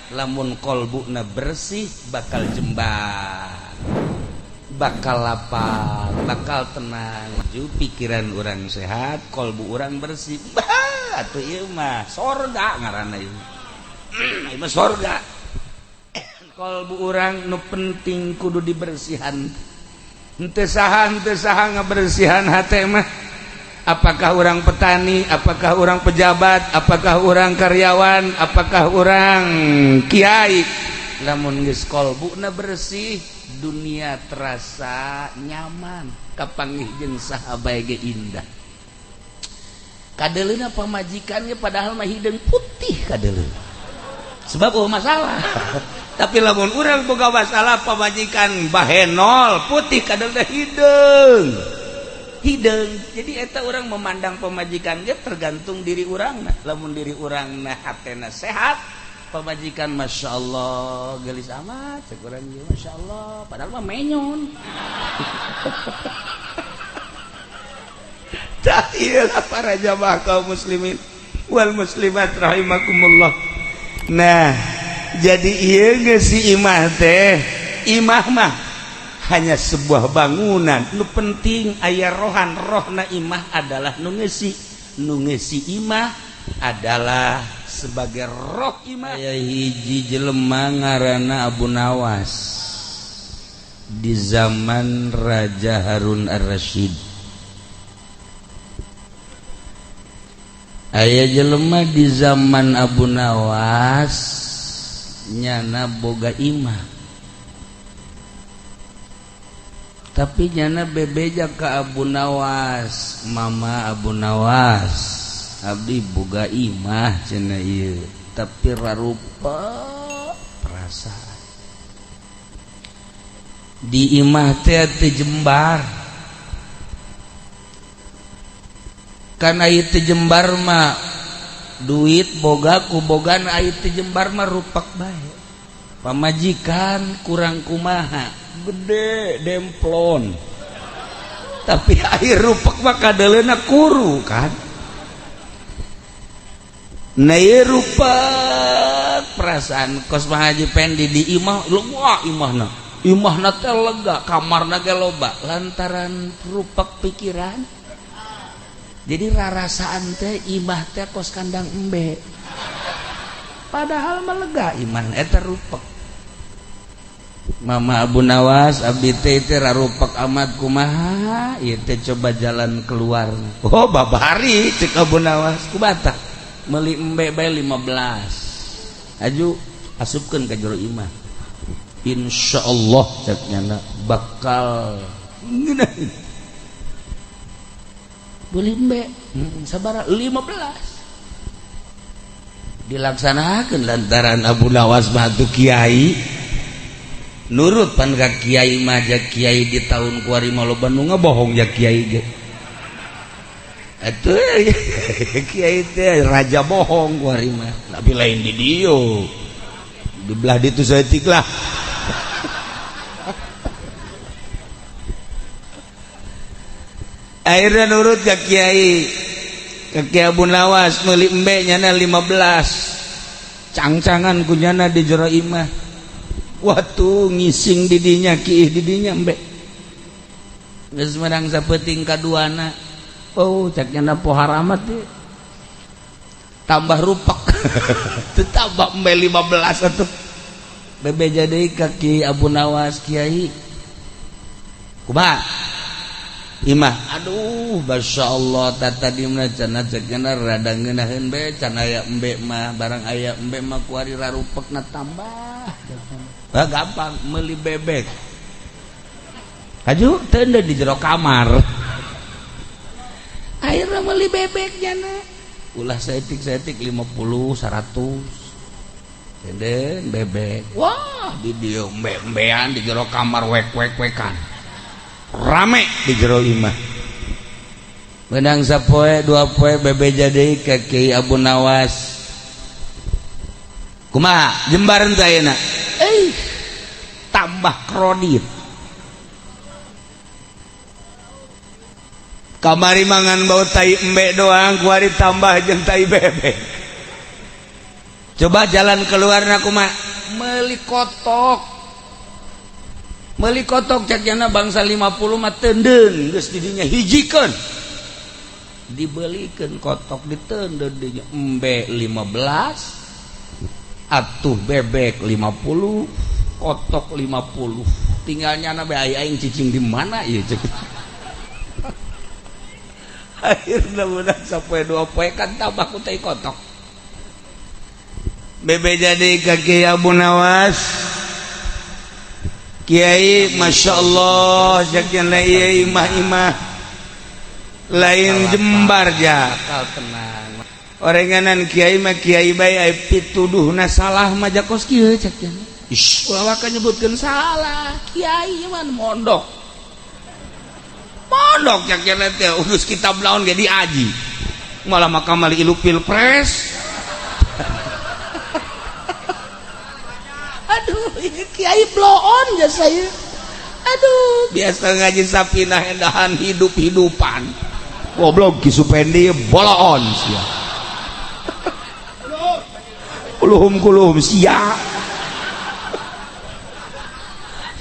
Lamun kolbuna bersih bakal jembar, bakal lapang, bakal tenang. Ju pikiran orang sehat, kolbu orang bersih, bah atuh ieu mah sorga ngaranna ieu. Ieu mah sorga. Kolbu orang nu penting kudu dibersihan. Henteu saha, henteu saha ngabersihan hate mah. Apakah orang petani, apakah orang pejabat, apakah orang karyawan, apakah orang kiai, lamun geus kolbuna bersih, dunia terasa nyaman, kapanggih jeung saha bae ge indah. Kadeleuna pamajikannya padahal mah hideung putih kadeleuna, sebab oh masalah. Tapi lamun urang boga masalah, pamajikan bahenol putih kadeleuna hideung hideung. Jadi eta orang memandang pemajikan ge tergantung diri urang. Nah, lamun diri urang nah hatena sehat, pemajikan masya Allah gelis amat cek urang ge, masya Allah, padahal mah menyon. Tah ieu para jamaah kaum muslimin wal muslimat rahimakumullah. Nah, jadi ieu geus si imah teh, imah mah hanya sebuah bangunan. Nu penting aya rohan. Rohna imah adalah nu ngeusi, nu ngeusi imah adalah sebagai roh imah. Aya hiji jelema ngaranna Abu Nawas di zaman Raja Harun Ar-Rasyid. Aya jelema di zaman Abu Nawas nyana boga imah, tapi nyana bebeja ke Abu Nawas, mama Abu Nawas, abdi boga imah cenah ieu, tapi rarupa perasaan di imah teh teu jembar. Karena ieu teu jembar mah duit boga ku bogana, ieu teu jembar mah rupak bae. Pamajikan kurang kumaha gede demplon, tapi air rupak mah kadeleuna kuru kan. Nah ieu rupak perasaan kos Pak Haji Pendi di imah lega, imahna imahna teh lega, kamarna ge loba lantaran rupak pikiran. Jadi rarasaan teh imah teh kos kandang embe, padahal mah lega imah eta rupak. Mama Abu Nawas, abdi teh teh rarupak amat, kumaha ieu teh coba jalan keluar. Oh babari cek Abu Nawas, kubatak meuli embe bae 15 aju asupkeun ka jero imah, insyaallah cek nyana bakal ngeunaheun. Beli embe sabaraha 15 dilaksanakeun lantaran Abu Nawas mah atuh kiai nurut pan ka kiai mah. Ja kiai di tahun kuari mah loba nu ngabohong, ja kiai ge atuh kiai teh raja bohong kuari mah, tapi lain di dieu, di belah ditu saeutik lah. Akhirnya nurut ka kiai, ka Kiai Abu Nawas, meuli embe nyana 15 cangcangan ku nyana di jero imah. Waktu ngising didinya kiih didinya embe geus menang sapeting kaduana. Oh cek nyana pohar amat ieu, tambah rupak teu tambah embe 15 atuh. Bebeja deui ka Ki Abu Nawas, kiai kumaha imah? Aduh masya Allah tata di mana cenah cek nyana rada ngeunaheun be can aya embe mah, barang aya embe mah kuari rarupekna tambah. Bah, gampang meuli bebek haju teu di jero kamar. Akhirnya meuli bebek nyana ulah saeutik-saeutik 50 100 tenden bebek. Wah di dieu embe-embean di jero kamar wek-wek-wekan rame di jero imah. Menang sapoe dua poe bebeja deui ka Kiai Abu Nawas, kumaha jembaran teh ayeuna? Tambah kredit. Kamari mangan bau tai embe doang, kuari tambah jeung tai bebek. Coba jalan keluar kumaha? Meuli kotok, meuli kotok. Cek jana bangsa 50 mah teundeun geus didinya, hijikeun, dibelikeun kotok, diteundeun dinya, embe 15 atuh, bebek 50, kotok 50. Tinggal nyana be, aing cicing di mana ieu? Cek akhirnya udah sampai 2 poe kan tambah ku tai kotok. Bebe jadi ka Kiai Abu Nawas, "Kiai, Masya Allah," cek, "ieu imah-imah lain jembar ja." Akal tenang. Orenganan kiai mah kiai bae, ai pituduhna salah mah jakos kieu, cek. Ish, ulah waka nyebutkeun salah, kiai mah mondok. Mondok, cek teh, urus kitab naon ge diaji. Malah makamal ilu pilpres. Aduh, ini kiai bloon ya saya. Aduh, biasa ngaji sapinah endahan hidup-hidupan. Goblok Ki Supendi boloon sia. Kuluhum kuluhum sia.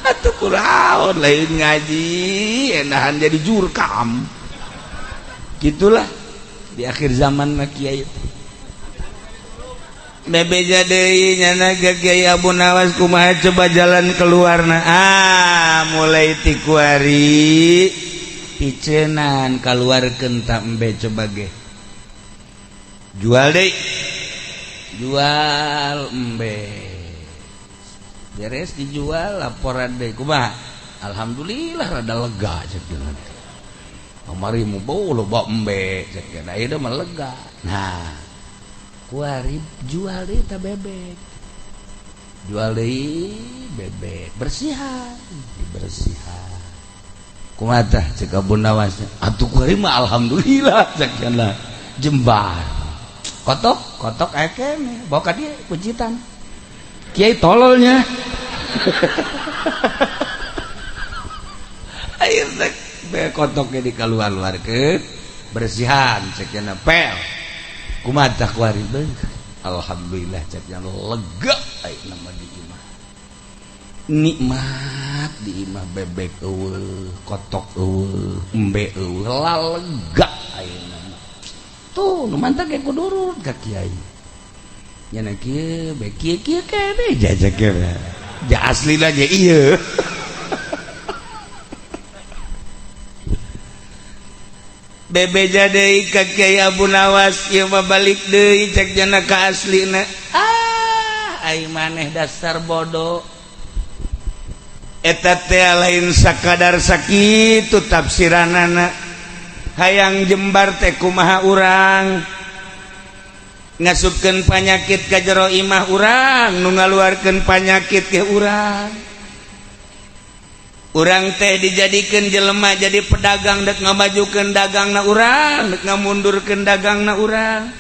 Atuh kuraon lain ngaji endahan jadi jurkam. Gitulah di akhir zaman mah kiai. Bebeja deui nyana ka Kiai Abu Nawas, "Kumaha coba jalan keluarna?" Ah, mulai ti kuari picenan kaluarkeun ta embe, coba ge jual deui, jual embe, beres dijual, laporan deui, "Kumaha?" "Alhamdulillah, rada lega," cek. "Kamari mu bau loba embe," cek, "ayeuna ieu mah lega." Nah, kuari jual deui ta bebek, jual deui bebek, bersihan, dibersihan. "Kumaha tah?" cek Abu Nawas. "Atuh kuari mah alhamdulillah," cek cenah, "jembar. Kotok, kotok aya keneh, bawa ka dieu kuncitan." Kiai tololnya. Akhirnya be kotoknya dikaluar-luarkeun, bersihan, cek cenah, pel. "Kumaha tah kuari?" "Alhamdulillah," cek cenah, "lega ayeuna mah di imah, nikmat di imah, bebek eueuh, kotok eueuh, embe eueuh, lega ayeuna mah." Tuh nu mantap ge kudu nurut ka kiai nya, kieu be, kieu kieu keneh jajak ja aslina ge ieu. Bebeja deui ka Kiai Abu Nawas, "Ieu mah balik deui," cek jana, "ka aslina." "Ah, ai maneh dasar bodoh. Eta teh lain sakadar sakitu tafsiranana. Hayang jembar teh kumaha? Urang ngasupkeun panyakit ka jero imah, urang nu ngaluarkeun panyakit ke urang. Urang teh dijadikeun jelema jadi pedagang, dek ngamajukeun dagangna urang, dek ngamundurkeun dagangna urang.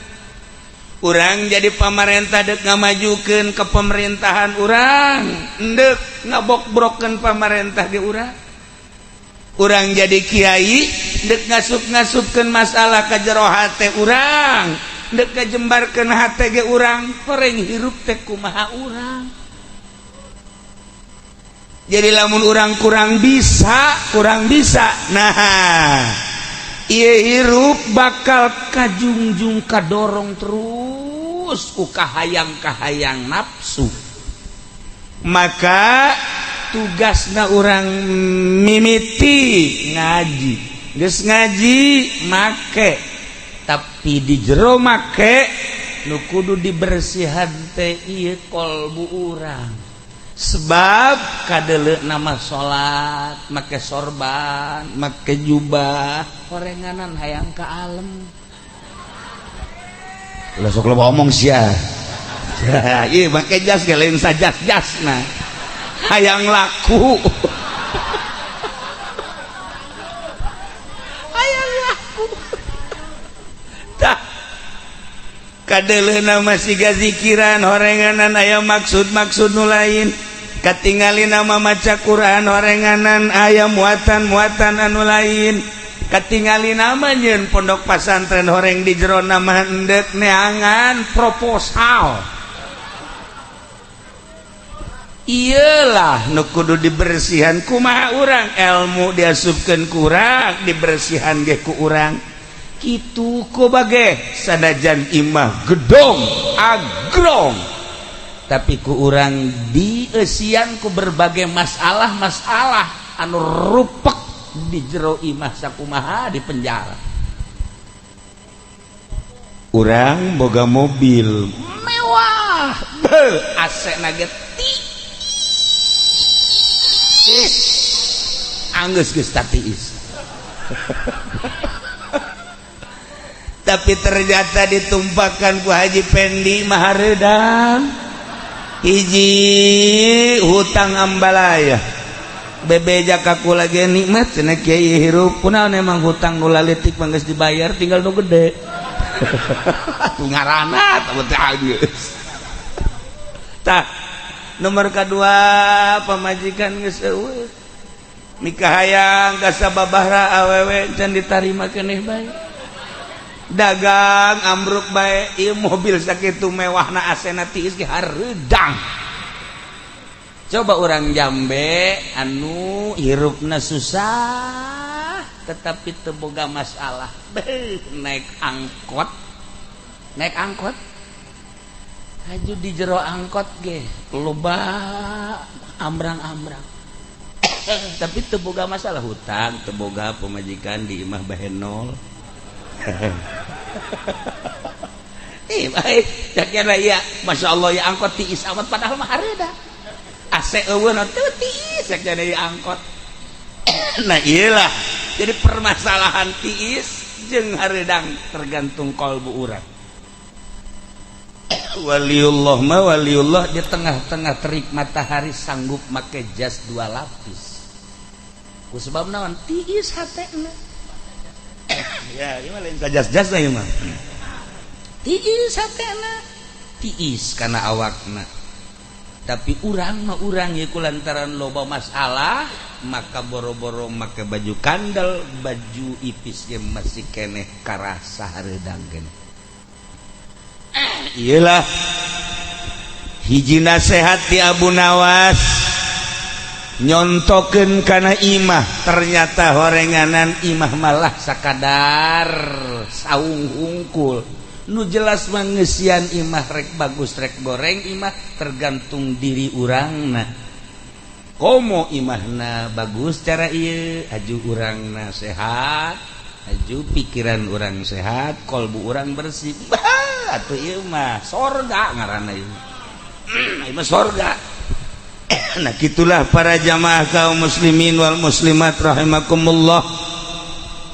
Urang jadi pamarentah, dek ngamajukeun ke pemerintahan urang, dek ngabokbrokeun pamarentah ge urang. Urang jadi kiai, dek ngasup-ngasupkeun masalah ka jero hate urang, dek ngajembarkeun hate ge urang. Horeng hirup teh kumaha urang? Jadi lamun urang kurang bisa, kurang bisa, nah ieu hirup bakal kajungjung, kadorong terus ku kahayang-kahayang nafsu. Maka tugasna urang mimiti ngaji, geus ngaji make, tapi di jero make nu kudu dibersihan teh ieu kolbu urang. Sebab kadele nama salat make sorban, make jubah, horenganan hayang ka alem. Lah, sok loba omong sia. Ieu make jas ge lain sajas-jasna, hayang laku, hayang laku. Tah, kadele nama siga zikiran, horenganan aya maksud-maksud nu lain. Katingali nama maca Quran, horenganan aya muatan-muatan anu lain. Katingali nama nyeun pondok pasantren, horeng di jero nama endek neangan proposal. Iyalah nu kudu dibersihan kumaha urang, ilmu diasupkeun kurang, dibersihan ge ku urang. Kitu ku bage sanajan imah gedong agrong, tapi ku urang dieusian ku berbagai masalah-masalah anu rupek di jero imah, sakumaha di penjara. Urang boga mobil mewah, be AC na ge tiis, anggeus geus tatiis, tapi ternyata ditumpahkan ku Haji Pendi mahareudang. Hiji hutang ambalaya bebeja kaku lagi, nikmat cenah kiai hirup. Kunaon emang hutang nu laletik mah geus dibayar, tinggal nu gede. Atuh ngaranna teh geus. Tah, nomor kedua, pamajikan geus eueuh, nikah hayang ka sababahra awewe can ditarima keneh bae, dagang ambruk bae. Ieu mobil sakitu mewahna, AC-na tiis ge hareudang. Coba orang Jambe anu hirupna susah tetapi teu boga masalah. Beuh, naik angkot, naik angkot haju di jero angkot ge loba ambrang-ambrang, tapi teu boga masalah hutang, teu boga, pemajikan di imah bahenol. Ih, baik. Cak ya, Masya Allah ya, angkot tiis amat, padahal mah hareudang. AC eueuh teu tiis cak ieu angkot. Nah, iyalah. Jadi permasalahan tiis jeung hareudang tergantung kolbu urang. Waliullah mah waliullah, di tengah-tengah terik matahari sanggup make jas dua lapis. Ku sebab naon? Tiis hatena. Ya, ieu mah lain jas-jas ieu mah. Tiis hatena, tiis kana awakna. Tapi urang mah urang ya, lantaran loba masalah maka boro-boro make baju kandel, baju ipis ge masih keneh karasa hareudang keneh. Iyalah hiji nasehat di Abu Nawas nyontokeun kana imah, ternyata horenganan imah malah sakadar saung hungkul. Nu jelas mangeusian imah rek bagus rek goreng imah tergantung diri urangna. Komo imahna bagus cara ieu, aju urangna sehat, aju pikiran urang sehat, kolbu urang bersih. Bah, atuh ieu mah sorga ngaranna ieu. Ieu mah sorga. Nah, gitulah para jamaah kaum muslimin wal muslimat rahimakumullah.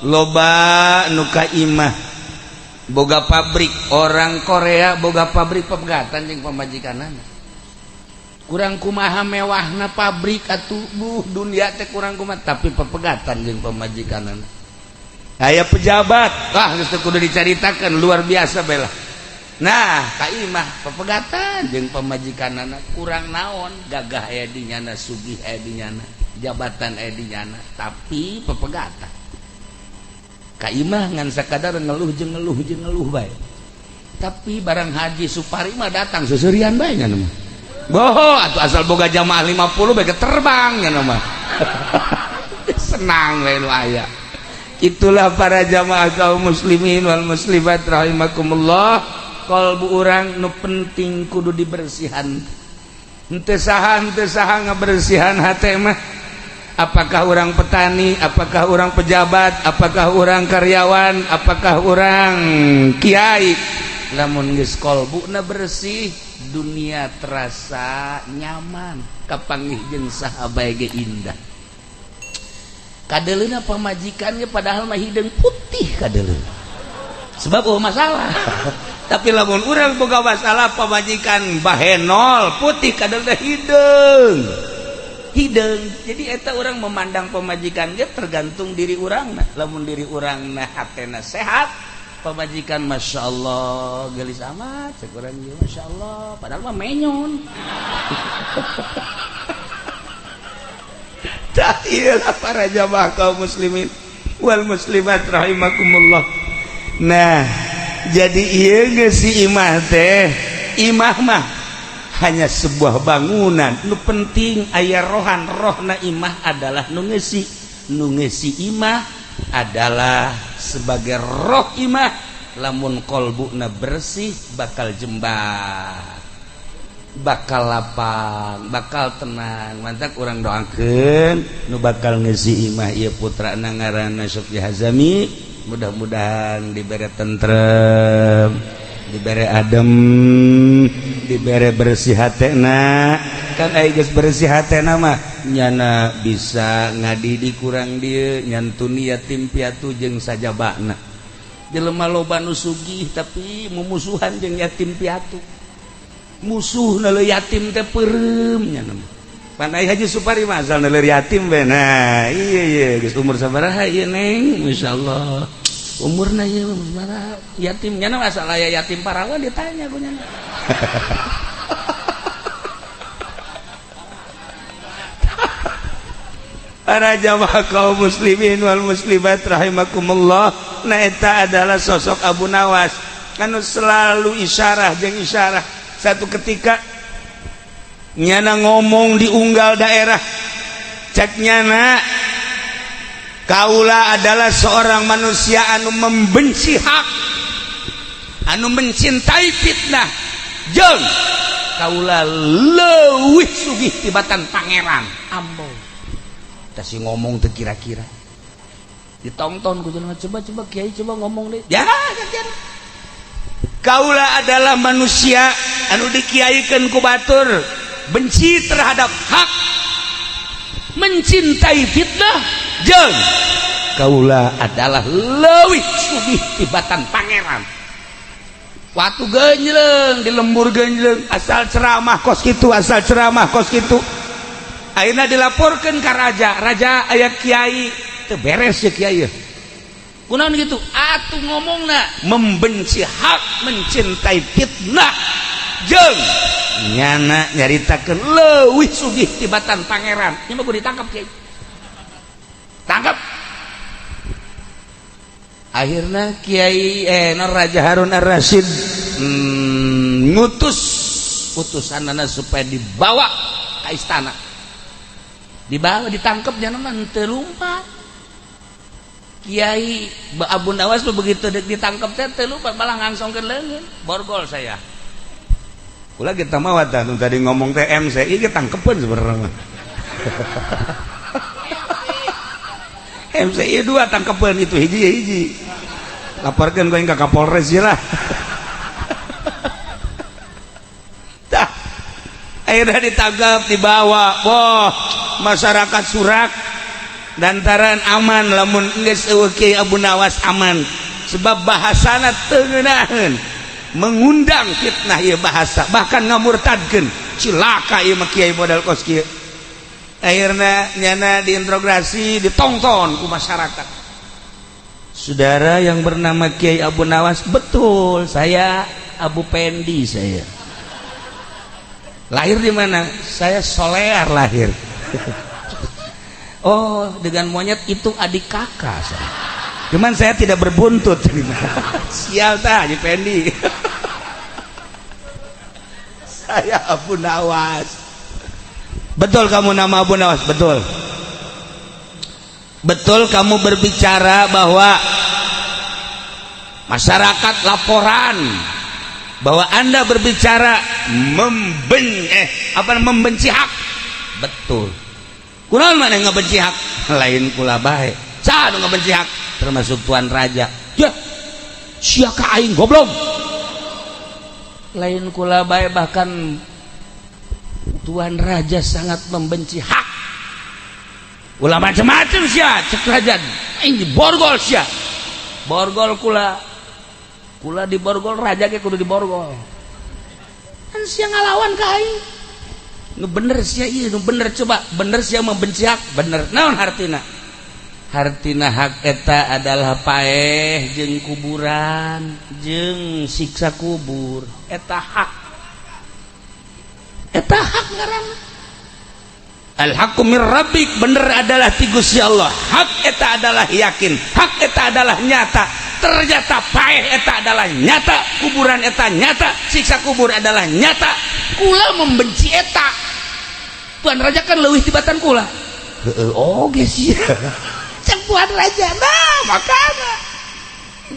Loba nu ka imah boga pabrik, orang Korea boga pabrik pepegatan jeung pamajikanana. Kurang kumaha mewahna pabrik atuh, buh, dunia teh kurang kumaha, tapi pepegatan jeung pamajikanana. Aya pejabat, wah, geus teu kudu dicaritakeun, luar biasa bela. Nah, ka imah pepegatan jeung pamajikanana, kurang naon, gagah aya di nyana, sugih aya di nyana, jabatan aya di nyana, tapi pepegatan. Ka imah ngan sakadar ngeluh jeung ngeluh jeung ngeluh bae. Tapi barang Haji Supari mah datang seserian bae nya mah. Boho atuh, asal boga jamaah 50 bae terbang nya mah. Senang we nu aya. Itulah para jamaah kaum muslimin wal muslimat rahimakumullah. Kolbu urang nu penting kudu dibersihan. Henteu saha, henteu saha ngabersihan hate mah. Apakah orang petani, apakah orang pejabat, apakah orang karyawan, apakah orang kiai, lamun geus kolbuna bersih, dunia terasa nyaman, kapanggih jeung saha bae ge indah. Kadeleuna pamajikannya padahal mah hideung putih kadeleuna, sebab oh masalah. Tapi lamun urang boga masalah, pamajikan bahenol putih kadeleuna hideung hideung. Jadi eta orang memandang pemajikan ge tergantung diri urang. Nah, lamun diri urang nah hatena sehat, pemajikan masya Allah gelis amat cek urang ieu, masya Allah, padahal mah menyon. Tah, iyalah para jamaah kaum muslimin wal muslimat rahimakumullah. Nah, jadi ieu geus si imah teh, imah mah hanya sebuah bangunan. Nu penting aya rohan. Rohna imah adalah nu ngeusi. Nu ngeusi imah adalah sebagai roh imah. Lamun kolbuna bersih, bakal jembar, bakal lapang, bakal tenang. Mantap, urang doakeun nu bakal ngeusi imah ieu putra ngaranna Sofi Hazami, mudah-mudahan diberi tentrem, diberi adem, diberi bersih hatena. Kan aya geus bersih hatena mah nyana bisa ngadidik kurang dieu, nyantuni yatim piatu jeung sajabana. Jelema loba nu sugih tapi mumusuhan jeung yatim piatu, musuh nele yatim teh peureum nya. Pan ai Haji Supari mah asal nele yatim we. Nah, iya iya geus umur sabaraha ieu, Neng? Masyaallah, umurna ieu sabaraha yatim nya? Asal aya yatim parawan ditanya ku nyana. Para jamaah kaum muslimin wal muslimat rahimakumullah, nah, eta adalah sosok Abu Nawas anu selalu isyarah jeung isyarah. Satu ketika nyana ngomong di unggal daerah, cek nyana, "Kaula adalah seorang manusia anu membenci hak, anu mencintai fitnah, jeung kaula leuwih sugih tibatan pangeran." Ambo tah si ngomong teu kira-kira ditonton ku jelema. "Coba, coba, kiai, coba ngomong deh." Ya, "Kaula adalah manusia anu dikiaikan ku batur, benci terhadap hak, mencintai fitnah, jeung kaula adalah leuwih sugih tibatan pangeran." Waktu genjleng di lembur genjleng, asal ceramah kos kitu, asal ceramah kos kitu. Akhirnya dilaporkan ke raja. "Raja, aya kiai teu beres ya, kiai." "Kunaon gitu?" "Atuh ngomongna membenci hak, mencintai fitnah, jeung nyana nyaritakeun leuwih sugih tibatan pangeran. Nya mah kudu ditangkap, kiai, tangkap." Akhirnya Kiai Raja Harun Ar-Rasyid ngutus utusanana supaya dibawa ke istana. Dibawa, ditangkap, jangan mah teu lumpat Kiai Abu Nawas. Begitu ditangkap teh teu lumpat, malah ngangsongkeun leungeun, "Borgol saya." Kula kita mah tadi ngomong teh MC ieu tangkepeun sebenarnya mah. MC dua tangkepeun, itu hiji ya hiji. Laporkeun ku ka Kapolres lah. Tah, akhirnya ditangkap, dibawa. Wah, masyarakat surak lantaran aman lamun geus eueuh Kiai Abu Nawas aman, sebab bahasana teu ngeunaheun, mengundang fitnah ieu bahasa, bahkan ngamurtadkeun. Cilaka ieu mah kiai modal kos kieu. Akhirnya nyana diinterogasi, ditonton ku masyarakat. "Saudara yang bernama Kiai Abu Nawas?" "Betul, saya Abu Pendi. Saya lahir di mana?" "Saya Solear lahir." "Oh, dengan monyet itu adik kakak saya, cuman saya tidak berbuntut." Sial tah Haji Pendi. "Saya Abu Nawas." "Betul kamu nama Abu Nawas?" "Betul." "Betul kamu berbicara bahwa masyarakat laporan bahwa Anda berbicara apa, membenci hak?" "Betul." "Kunaon mana ngebenci hak?" "Lain kula bae. Saha nu ngebenci hak?" "Termasuk tuan raja." "Ya, sia ka aing goblok. Lain kula bae, bahkan tuan raja sangat membenci hak." "Ulah macam-macam sia," cek raja. "Aing diborgol sia." "Borgol kula. Kula diborgol, raja ge kudu diborgol. Kan sia ngalawan ka aing. Nu bener sia ieu, nu bener coba. Bener sia membenci hak?" "Bener." "Naon hartina?" "Hartina hak eta adalah paeh jeung kuburan jeung siksa kubur. Eta hak. Eta hak ngaranna. Al haqqu mir rabbik, bener adalah ti Gusti Allah. Hak eta adalah yakin, hak eta adalah nyata. Ternyata paeh eta adalah nyata, kuburan eta nyata, siksa kubur adalah nyata. Kula membenci eta. Tuan Raja kan leuwih tibatan kula. Heeh, oge sih. Cek Tuan Raja. Nah, makana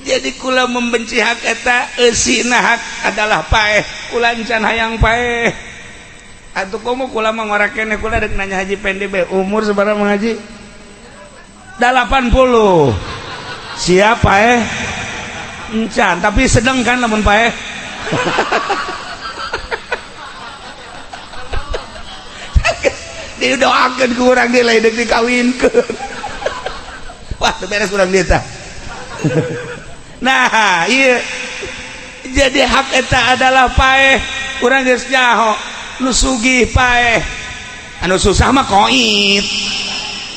jadi kula membenci hak eta, eusina hak adalah paeh. Kula encan hayang paeh. Atuh komo kula mah ngora keneh, kula rek nanya Haji Pendi be, umur sabaraha Haji? 80. Siapa eh? Encan, tapi sedang kan lamun paeh. Didoakeun ku urang ge lain deuk dikawinkeun. Wah, teu beres urang dieu tah. Nah, iya. Jadi hak eta adalah paeh. Urang geus nyaho nu sugih paeh. Anu susah mah koit.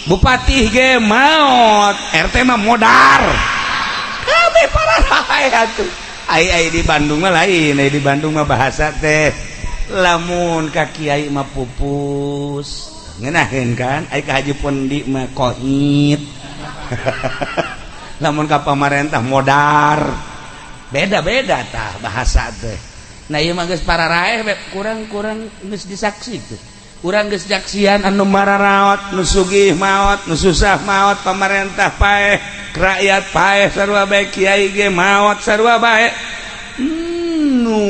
Bupati ge maot, RT mah modar. Kabeh pararae atuh. Ai ai di Bandung mah lain, ai di Bandung mah bahasa teh lamun ka kiai mah pupus. Ngeunaheun kan? Ai ka Haji Pondi mah koit. Lamun ka pamarentah modar. Beda-beda tah bahasa teh. Nah ieu mah geus pararaeh kurang-kurang geus disaksi tuh. Urang geus jaksian anu mararaot, nu sugih maot, nu susah maot, pamarentah paeh, rakyat paeh sarua bae, kiai ge maot sarua bae. Nu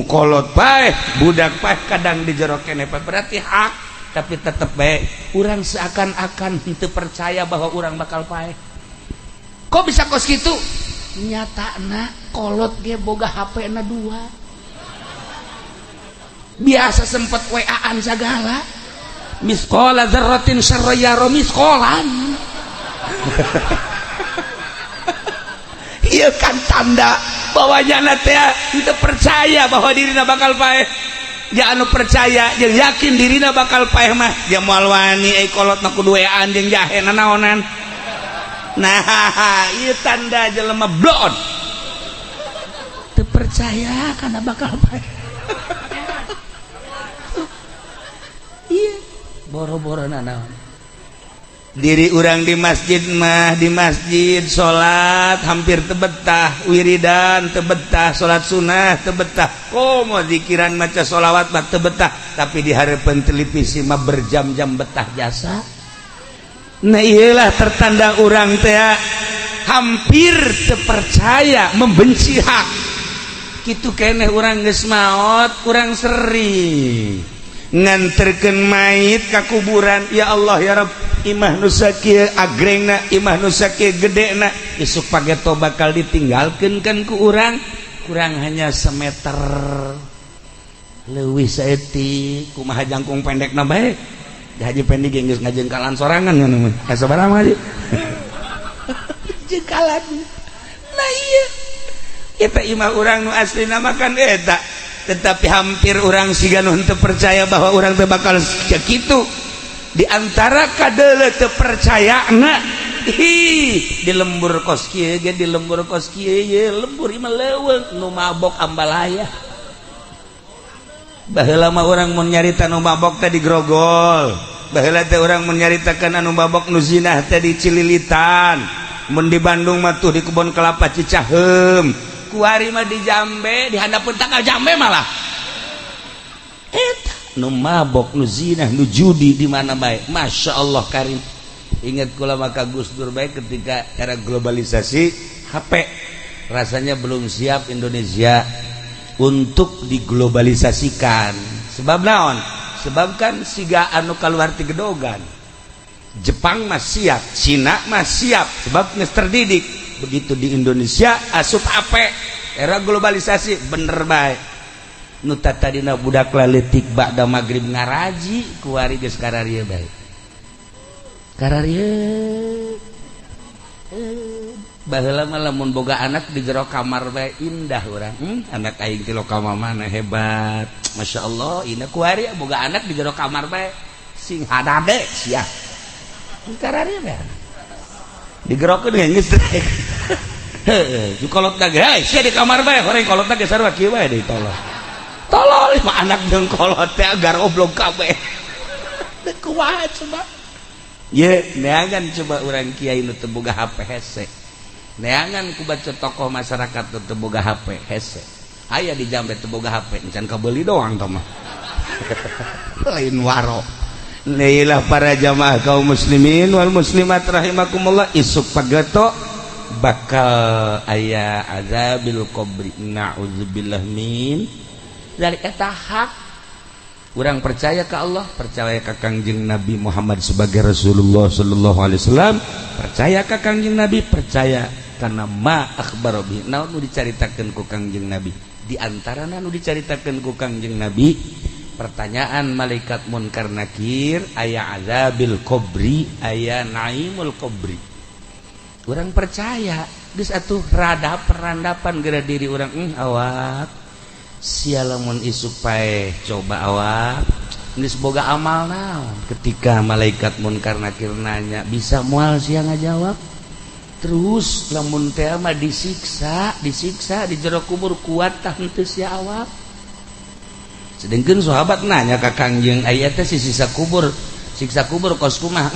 kolot paeh, budak paeh, kadang di jero keneh berarti hak, tapi tetep bae urang seakan-akan henteu percaya bahwa urang bakal paeh. Kok bisa kos kitu? Nyatana kolot ge boga HP na 2. Biasa sempet WA-an segala. Misqala dzarratin syarran yara misqalan. Ieu kan tanda bahwa nyana teh teu percaya bahwa dirina bakal paeh. Ja anu percaya jeung yakin dirina bakal paeh mah ja moal wani ai kolot mah kudu WA-an jeung jahe nanaonan. Nah, ieu tanda jelema blon. Teu percaya kana bakal paeh. Iya, boro-boro nanaon. Diri urang di masjid mah, di masjid salat hampir tebetah, wiridan tebetah, salat sunnah tebetah, komo zikiran maca sholawat mah tebetah, tapi di hareupeun televisi mah berjam-jam betah jasa. Nah iyalah tertanda urang teh hampir terpercaya membenci hak. Kitu keneh urang geus maot, urang sering nganterkeun mayit ka kuburan. Ya Allah ya Rabb, imah nu sakieu agrengna, imah nu sakieu gedena, isuk pageto bakal ditinggalkeun kan ku urang, kurang hanya semeter leuwih saeutik, kumaha jangkung pendekna bae. Haji Pendi ge geus ngajengkalan sorangan ngono mah. Sabaraha mah Haji? Jengkalan. Nah iya. Eta imah urang nu aslina mah kan eta. Tetapi hampir orang siga nu henteu percaya bahwa urang teh bakal kitu. Di antara kadeuleu teu percayana, ih di lembur kos kieu ge, di lembur kos kieu ye, lembur imah leuweung nu mabok ambalaya. Baheula mah urang mun nyarita nu mabok teh di grogol. Baheula teh urang mun nyaritakeun anu mabok nu zinah teh di Cililitan. Mun di Bandung mah tuh di kebon kelapa Cicaheum. Kuari mah di Jambe, di handapeun tangkal jambe malah. Eta nu mabok, nu zinah, nu judi di mana bae. Masya Allah karim. Ingat kula maka Gus Dur bae ketika era globalisasi HP rasanya belum siap Indonesia untuk diglobalisasikan. Sebab naon? Sebab kan siga anu kaluar ti gedogan. Jepang mah siap, Cina mah siap, sebab geus terdidik. Begitu di Indonesia asup HP era globalisasi bener bae. Nu tadina budak laletik ba'da magrib ngaraji kuari geus kararieu bae. Kararieu. Baheula mah lamun boga anak di jero kamar bae indah urang. Anak aing ti lokal mana hebat. Masya Allah, indah kuari boga anak di jero kamar bae sing hadade sia. Kararieu bae. Digerokeun geus heuh, ju kolot ge, hei sia di kamar bae, horeng kolotna ge sarua kieu bae deui tolol. Tolol mah anak jeung kolot teh agar oblong kabeh. Teu kumaha coba. Ye, neangan coba urang kiai nu teu boga HP hese. Neangan ku baca tokoh masyarakat teu boga HP, hese. Aya di jambe teu boga HP, encan kabeli doang tah mah. Lain waro. Inilah para jamaah kaum muslimin wal muslimat rahimakumullah, isuk pageto bakal aya azabil qabri, na'udzubillah min dari eta. Hak urang percaya ke Allah, percaya ke Kangjeng Nabi Muhammad sebagai Rasulullah sallallahu alaihi wasallam, percaya ke Kangjeng Nabi, percaya karena ma akhbaro bi, naon nu dicaritakeun ku Kangjeng Nabi. Di antara nu dicaritakeun ku Kangjeng Nabi, pertanyaan malaikat munkar nakir, aya azabil qabri, aya naimul qabri. Urang percaya geus atuh, rada perandapan geura diri urang, awak sia lamun isuk paeh, coba awak geus boga amal naon? Ketika malaikat munkar nakir nanya, bisa moal sia ngajawab? Terus lamun teh mah disiksa, disiksa di jero kubur, kuat tah henteu sia awak? Sedangkan sahabat nanya ke Kangjeng, aya teh si siksa kubur, siksa kubur kos kumaha?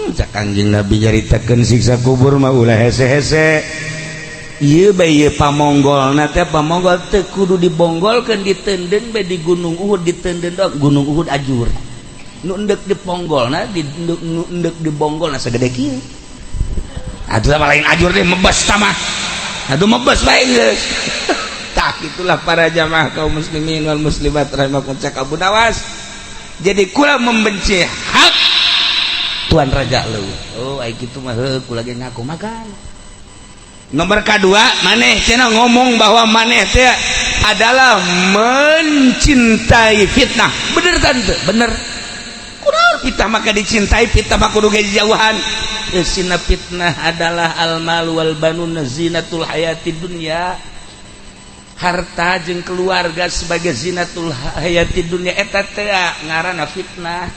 Cak Kangjeng Nabi nyaritakeun siksa kubur mah ulah hese-hese. Ieu bae ieu pamonggolna teh, pamonggol teu kudu dibonggolkeun, ditenden bae di Gunung Uhud, ditenden doang Gunung Uhud ajur. Nu endek diponggolna di nu endek dibonggolna sagede kieu. Atuh mah lain ajur deh, mebas tamah. Atuh mebas bae geus. Tah, itulah para jamaah kaum muslimin wal muslimat rahimakum, cak Abu Nawas. Jadi kula membenci hak Tuan Raja leuwih. Oh, ai kitu mah heuh, kula ge ngaku makan. Nomor kedua, maneh cenah ngomong bahwa maneh teh adalah mencintai fitnah. Bener tante? Bener. Kunaon fitnah maka dicintai, fitnah mah kudu jauhan. Sina fitnah adalah al mal wal banun zinatul hayati dunya, harta jeung keluarga sebagai zinatul hayati dunya, eta teh ngaranna fitnah.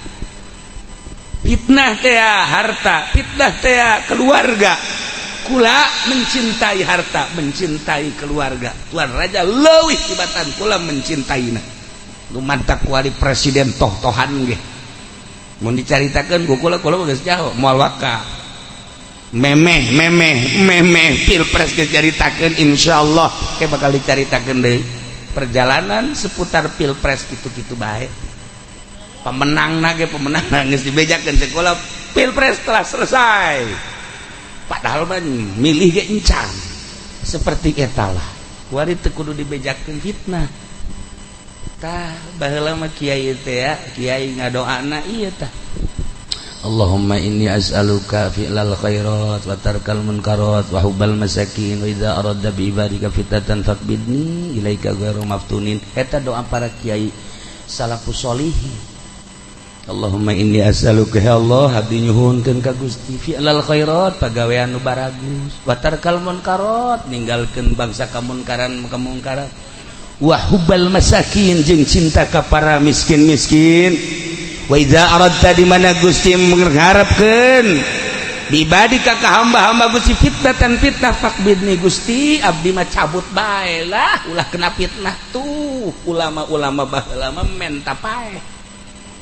Fitnah teh harta, fitnah teh keluarga. Kula mencintai harta, mencintai keluarga Tuan Raja leuwih tibatan kula mencintaina. Lu mantak kuari presiden toh-tohan ge mun dicaritakeun ku kula, kula geus jauh moal waka memeh memeh memeh pilpres geus caritakeun. Insyaallah ke bakal dicaritakeun deui perjalanan seputar pilpres, kitu-kitu bae. Pemenang nage, pemenang geus dibejakeun sekolah, pilpres telah selesai, padahal mah milih ge encan. Seperti eta lah kuari teu kudu dibejakeun fitnah. Tah, baheula mah kiai teh ya, kiai ngadoana ieu tah, Allahumma inni as'aluka fi'lal khairat wa tarkal munkarat wa hubbal masakin wa idza aradta bi ibadika fitnatan faqbidni ilaika ghairu maftunin. Eta doa para kiai salafus solihin. Allahumma inni as'aluka, ya Allah, abdi nyuhunkeun ka Gusti, fi'lal khairat, pagawean nu baragus, wa tarkal munkarat, ninggalkeun bangsa kamunkaran kamungkaran, wa hubbal masakin, jeung cinta ka para miskin-miskin, wa idza aradta, di mana Gusti mengharapkeun, bibadika, ka hamba-hamba Gusti, fitnatan, fitnah, faqbidni, Gusti abdi mah cabut bae lah, ulah kena fitnah. Tuh ulama-ulama baheula mah menta paeh.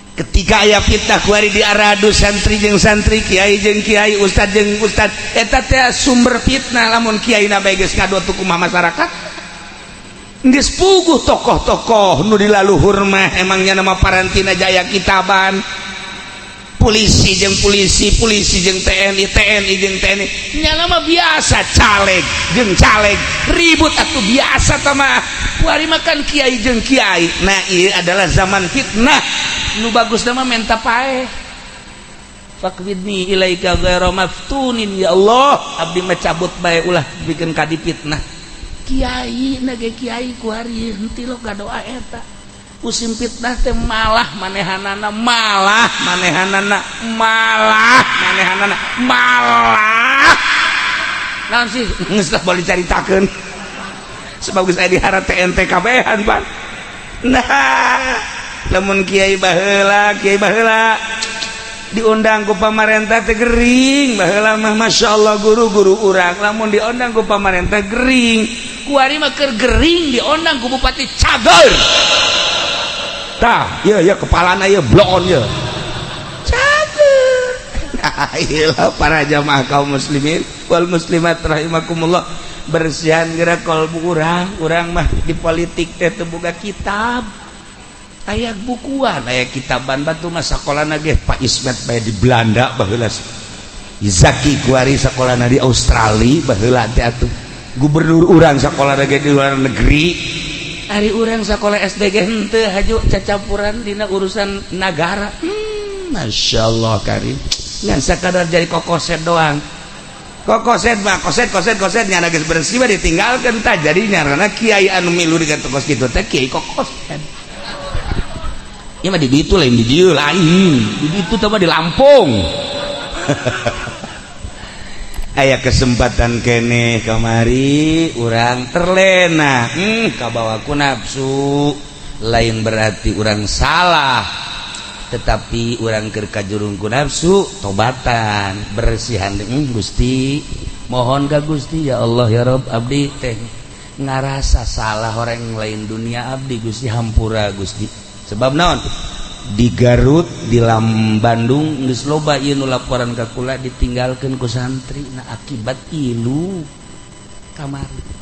Ketika aya fitnah kuari diaradu santri jeung santri, kiai jeung kiai, ustad jeung ustad, eta teh sumber fitnah. Lamun kiai na bae geus ngadu kumaha masyarakat? Geus puguh tokoh-tokoh nu dilaluhur mah emangnya nama Parantina Jaya Kitaban, polisi jeung polisi, polisi jeung TNI, TNI jeung TNI, nyala mah biasa, caleg jeung caleg ribut atuh biasa tah mah. Kuari makan kiai jeung kiai. Nah, ieu adalah zaman fitnah. Nu bagus mah menta paeh, faqbidni ilaika ghairu maftunin, ya Allah abdi mah cabut bae, ulah bikin kadi fitnah. Kiai nage kiai kuari henteu lo doa eta. Musim fitnah teh malah manehanana, malah manehanana, malah manehanana, malah naon sih, geus lah boleh caritakeun sebab geus aya diharap TNT kabehan pan. Nah, lamun kiai baheula, kiai baheula diundang ku pamarentah teh gering. Baheula mah Masya Allah, guru-guru urang lamun diundang ku pamarentah gering. Kuari mah keur gering diundang ku bupati, cager. Tah, ya ya kepalana ya bloon ya. Cager. Nah, para jamaah kaum muslimin wal muslimat rahimakumullah, bersihan gerak kolbu urang. Urang mah di politik teh teu boga kitab, aya bukuan, aya kitaban. Batu mah sakolana ge Pak Ismet bae di Belanda baheula, Zaki kuari sakolana di Australia baheula teh. Atuh gubernur urang sakolana ge di luar negeri. Ari urang sakola SD ge henteu, haju cacampuran dina urusan nagara. Masya Allah karim, ngan sakadar jadi kokoset doang. Kokoset mah koset koset koset, nyana geus bersih mah ditinggalkeun. Tah, jadi nyarana kiai anu milu dengan tokos kitu teh kiai kokoset. Ieu mah di ditu, lain di dieu, lain di ditu teh mah di Lampung. Aya kesempatan kene kamari urang terlena, kabawa ku nafsu. Lain berarti urang salah, tetapi urang keur kajurung ku nafsu, tobatan, bersihan. Gusti, mohon ka Gusti, ya Allah ya Rob, abdi teh ngarasa salah, orang lain dunia abdi, Gusti, hampura Gusti. Sebab naon, di Garut, di Lam Bandung geus loba ieu nu laporan ka kula, ditinggalkeun ku santri. Nah, akibat ilu kamari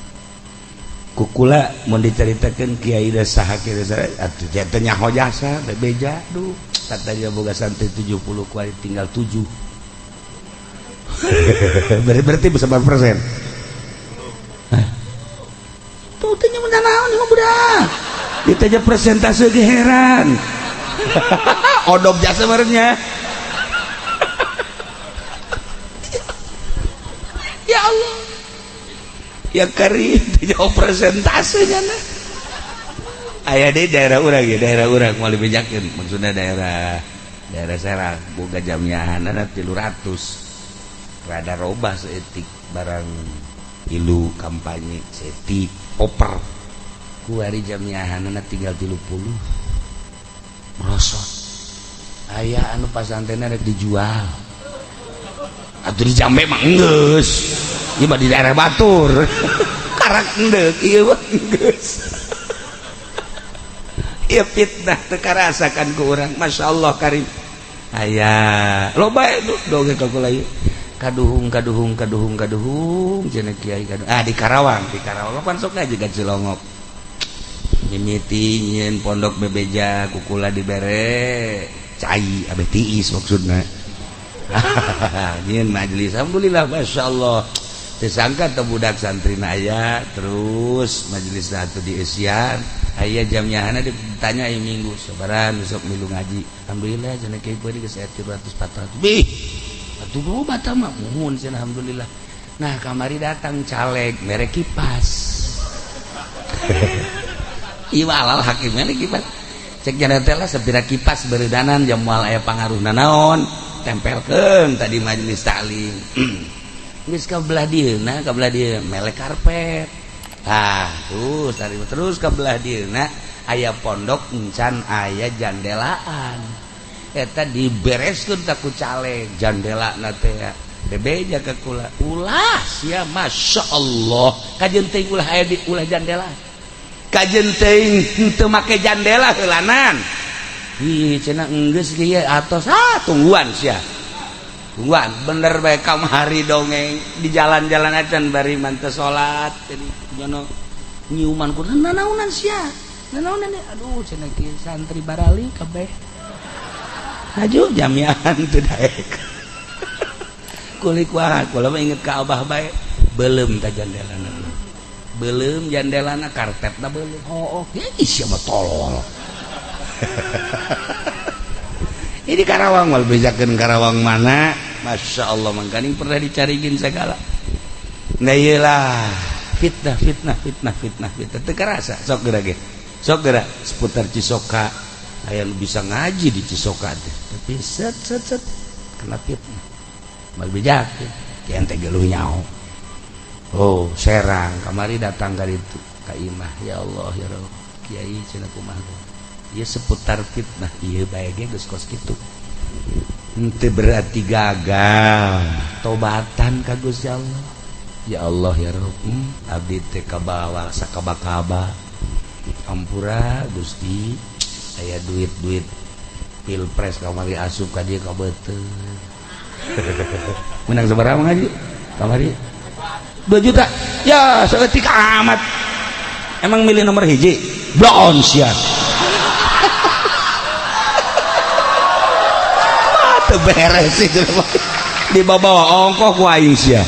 kukula mau diceritakan kiai da saha kiai saha atuh teh nyaho jasa bebeja. Duh, katanya boga santri 70, kuari tinggal 7. Berarti bisa berapa persen tuh? Teh nya naon mah budak ditanya presentase ge heran, odop jasa barengnya. Ya Allah ya karim, jawab presentasenya. Nah, aya di daerah urang ya, daerah urang mau dibejakeun, maksudnya daerah daerah Serang, boga jamiahanana 300, rada robah seetik barang ilu kampanye seetik oper. Kuari jamiahanana tinggal 30, merosot. Aya anu pasantrenna rek dijual atau di Jambe mah enggeus. Ieu mah di daerah batur karak endek, ieu mah enggeus. Ieu fitnah teu karasakan ku urang. Masya Allah karim, aya loba itu dongeng ka kula ieu. Kaduhung kaduhung kaduhung kaduhung cenah kiai kaduhung. Ah, di Karawang, di Karawang pan sok ngaji ka Cilongok, mimiti nyieun pondok bebeja kukula dibere cai abeh tiis, maksudna nyieun majelis. Alhamdulillah, Masya Allah, tersangka teu budak santri aya terus majelis satu di Asian aya jamnya. Ditanya aya minggu sabaran besok milu ngaji. Alhamdulillah cenah kiai, kuari geus aya 300 400 bih atuh, loba tah mah. Muhun cenah, alhamdulillah. Nah, kamari datang caleg mere kipas. Ieu alal hakimnya kipas, cek jana teh lah sapira kipas beredanan jam moal aya pangaruhna naon, tempelkeun tadi majelis taklim. Geus ka belah dieuna, ka belah dieu melek karpet. Tah, terus tadi terus ka belah dieuna aya pondok encan aya jandelaan, eta dibereskeun tak ku caleg jandelana teh. Bebeja ka kula, ulah sia, Masya Allah, kajeun teuing ulah aya di ulah jandela, kajeun teuing henteu make jandela heulanan. Ih cenah, enggeus kieu atos. Ah, tungguan sia, tungguan. Bener bae, kamari dongeng di jalan-jalan acan bari manteu salat, jadi nyono nyiuman ku nanaonan sia, nanaonan. Aduh cenah kieu, santri barali kabeh haju jamiahan teu daek kulik. Wah, kula mah inget ka abah bae, belum ta jandelana, belum jandelana, karpetna belum. Oh, oh ya, sia mah tolol. Ini Karawang mal bejakeun Karawang mana. Masya Allah, mangkaning pernah dicariin segala. Nah, iyalah, fitnah fitnah fitnah fitnah fitnah teu karasa. Sok geura ge, sok geura seputar Cisoka, aya nu bisa ngaji di Cisoka teh, tapi set set set kena fitnah. Mal bejakeun kian teh geluh nyaho. Oh, Serang kamari datang ka ditu ka imah. Ya Allah ya Rabb, kiai cenah, kumaha ieu seputar fitnah ieu bae ge geus kos kitu. Henteu berarti gagal, tobatan ka Gusti Allah. Ya Allah ya Rabb, abdi teh kabawa sakaba-kaba, ampura Gusti. Aya duit-duit pilpres kamari asup ka dieu ka beuteung. Menang sabaraha ngaji kamari? 2 juta ya, saeutik amat. Emang milih nomor hiji bloon sia. Teu beres itu, dibawa ongkoh ku aing sia.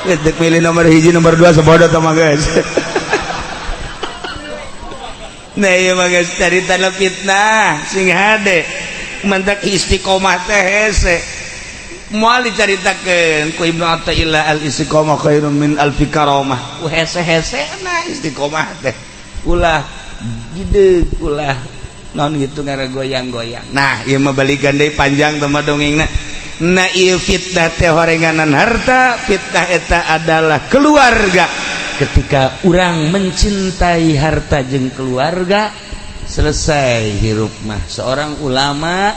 Geus milih nomor hiji nomor 2 sebodoh tah mah guys. Nah ieu mah geus caritana fitnah sing hade, mantak istiqomah teh hese. Moal dicaritakeun ku Ibnu Athaillah, al istiqomah khairun min alfi karamah. Ku hese-hese na istiqomah teh, ulah gede, ulah non gitu ngara goyang-goyang. Nah ieu mah balikan deui, panjang teh mah dongengna. Nah ieu fitnah teh horenganan harta, fitnah eta adalah keluarga. Ketika urang mencintai harta jeung keluarga, selesai hirup mah. Seorang ulama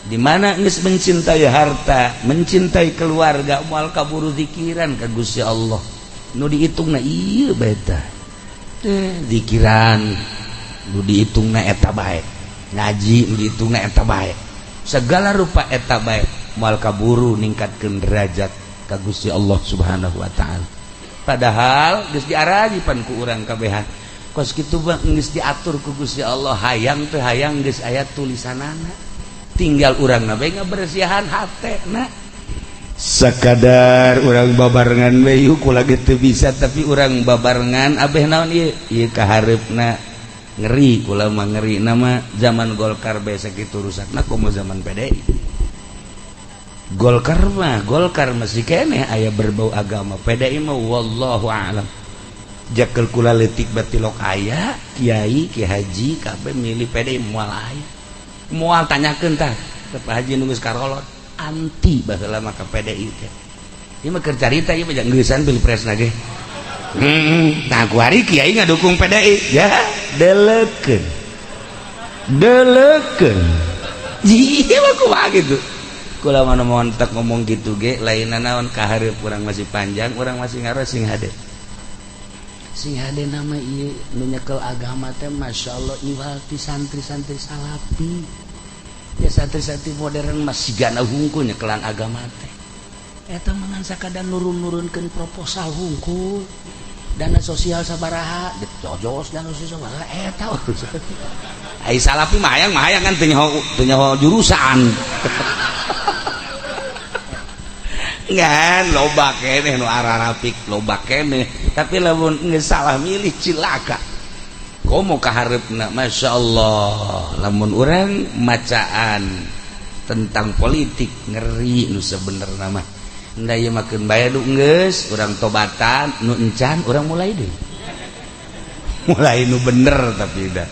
di mana geus mencintai harta, mencintai keluarga, moal kaburu zikiran ka Gusti Allah. Nu dihitungna ieu bae tah teh, zikiran nu dihitungna eta bae, ngaji nu dihitungna eta bae, segala rupa eta bae, moal kaburu ningkatkeun derajat ka Gusti Allah Subhanahu wa taala. Padahal geus diaraji pan ku urang kabehan kos kitu mah, geus diatur ku Gusti Allah, hayang teu hayang geus aya tulisanana, tinggal urang na bae ngabersihan hate. Na sakadar urang babarengan we yuk, kula ge teu bisa, tapi urang babarengan abeh naon ieu ieu kahareupna. Ngeri kula mah, ngeri nama zaman Golkar bae sakitu rusakna, komo zaman PDI. Golkar mah Golkar masih keneh aya berbau agama, PDI mah wallahu a'lam. Jakel kula leutik batilok aya kiai, ki haji kabeh milih PDI, moal aya, moal. Tanyakeun tah ke Pak Haji nu geus karolot anti baheula mah ka PDI teh. Ieu mah keur carita, ieu mah geusan pilpresna ge. Nah ku hari kiai ngadukung PDI ya, delekeun delekeun. Iya mah kumaha gitu. Kula mana montek ngomong gitu ge lain naon, kahareup urang masih panjang, urang masih ngaros. Sing hade, sing hade nama ieu nu nyekel agama teh Masya Allah, iwal ti santri-santri salafi ya. Santri-santri modern masih gana hungkul nyekelan agama teh. Eta mah ngan sakadar nurun-nurunkeun proposal hungkul, dana sosial sabaraha jojos, dana sosial sabaraha, eta urusan. Ai salafi mah hayang mah hayang kan teu nyaho jurusan ngan loba keneh nu ararapik, loba keneh, tapi lamun geus salah milih cilaka. Komo kahareupna Masya Allah, lamun urang macaan tentang politik ngeri nu sebenerna mah. Nda ieu mah keun bae du geus urang tobatan, nu encan urang mulai deui, mulai nu bener. Tapi dah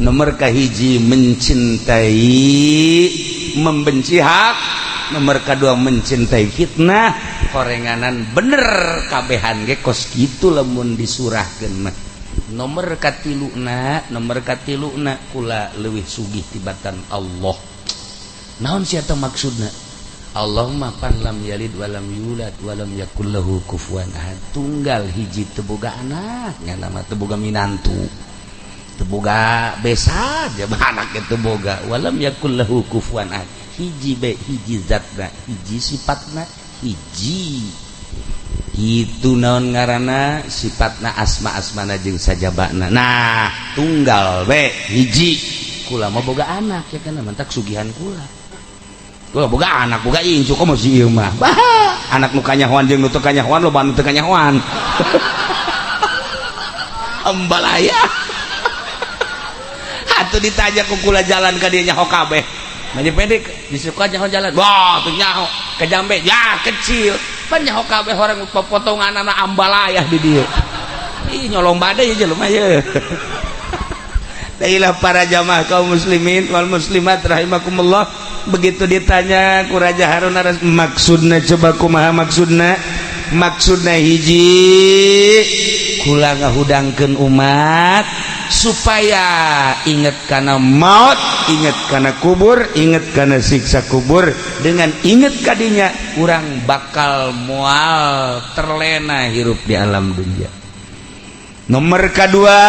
nomor kahiji mencintai, membenci hak, nomor kedua mencintai fitnah, horenganan bener kabehan ge kos kitu lamun disurahkeun mah. Nomor katiluna, nomor katiluna, kula leuwih sugih tibatan Allah. Naon sia teh maksudna? Allah mah pan lam yalid walam yulad walam yakul lahu kufuwan ahad, tunggal hiji, teu boga anak, nya nama teu boga minantu, teu boga besan ja anak teu boga, walam yakul lahu kufuwan ahad, hiji be, hiji zatna, hiji sifatna, hiji itu naon ngaranna sifatna, asma-asmana jeung sajabana. Nah tunggal be, hiji. Kula mah boga anak ya kan, mantak sugihan kula. Kula boga anak, boga incu, komo si ieu mah. Bah, anak nu kanyahoan jeung nu teu kanyahoan, loba nu teu kanyahoan. Ambalaya. Atuh ditanya ku kula jalan ka dieu nyaho kabeh. Maju pendek disuka nyaho jalan. Wah, tuh nyaho ke jambe ya kecil. Pan nyaho kabeh orang potongan anak ambalayah di dieu. Ih, nyolong badai jelema ye. Dailah para jamaah kaum muslimin wal muslimat rahimakumullah, begitu ditanya ku Raja Harun Ar maksudna, coba kumaha maksudna? Maksudna hiji, kula ngahudangkeun umat supaya inget kana maut, inget kana kubur, inget kana siksa kubur. Dengan inget kadinya, urang bakal moal terlena hirup di alam dunia. Nomor kedua,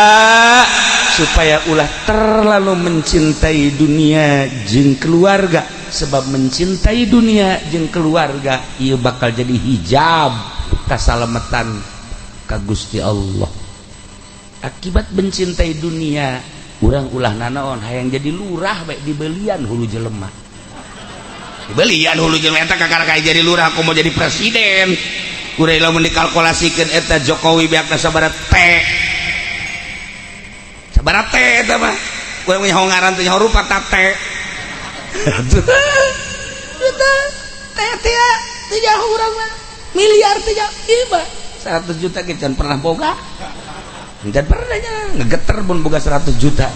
supaya ulah terlalu mencintai dunia jeung keluarga. Sebab mencintai dunia jeung keluarga ieu bakal jadi hijab kasalametan ka Gusti Allah. Akibat mencintai dunia, urang ulah nanaon, hayang jadi lurah baik, dibelian hulu jelema, dibelian hulu jelema. Eta kakara kayak jadi lurah, aku mau jadi presiden. Kurang lamun dikalkulasikeun, eta Jokowi beakna sabaraha T, sabaraha T eta mah. Kurang nyaho ngaran teh, nyaho rupa ta T. Eta T teh teu nyaho urang mah, miliar teh nyaho. Ieu mah 100 juta ge can pernah boga. Can pernah nya ngegeter mun boga 100 juta.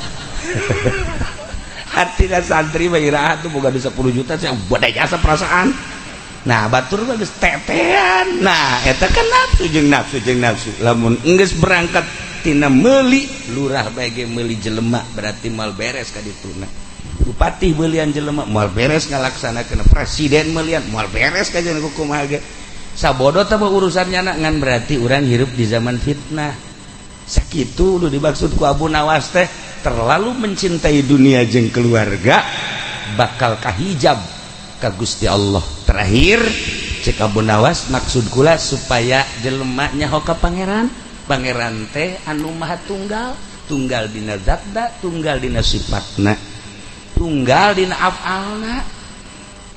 Hati santri mah iraha tuh boga 10 juta, saya badai jasa perasaan. Nah, batur mah geus tetean. Nah, eta kan nafsu jeung nafsu jeung nafsu. Lamun geus berangkat tina meuli lurah bae ge meuli jelema, berarti moal beres ka dituna. Bupati belian jelema, moal beres ngalaksanakeun. Presiden melian, moal beres ka jeung kumaha ge. Sabodo teh urusannya ngan berarti urang hirup di zaman fitnah. Sakitu nu dimaksud ku Abu Nawas teh, terlalu mencintai dunia jeung keluarga bakal kahijab ka Gusti Allah. Terakhir cek Abu Nawas, maksud kula supaya jelema nyaho ka Pangeran. Pangeran teh anu maha tunggal, tunggal dina zatna, tunggal dina sifatna, tunggal dina afalna.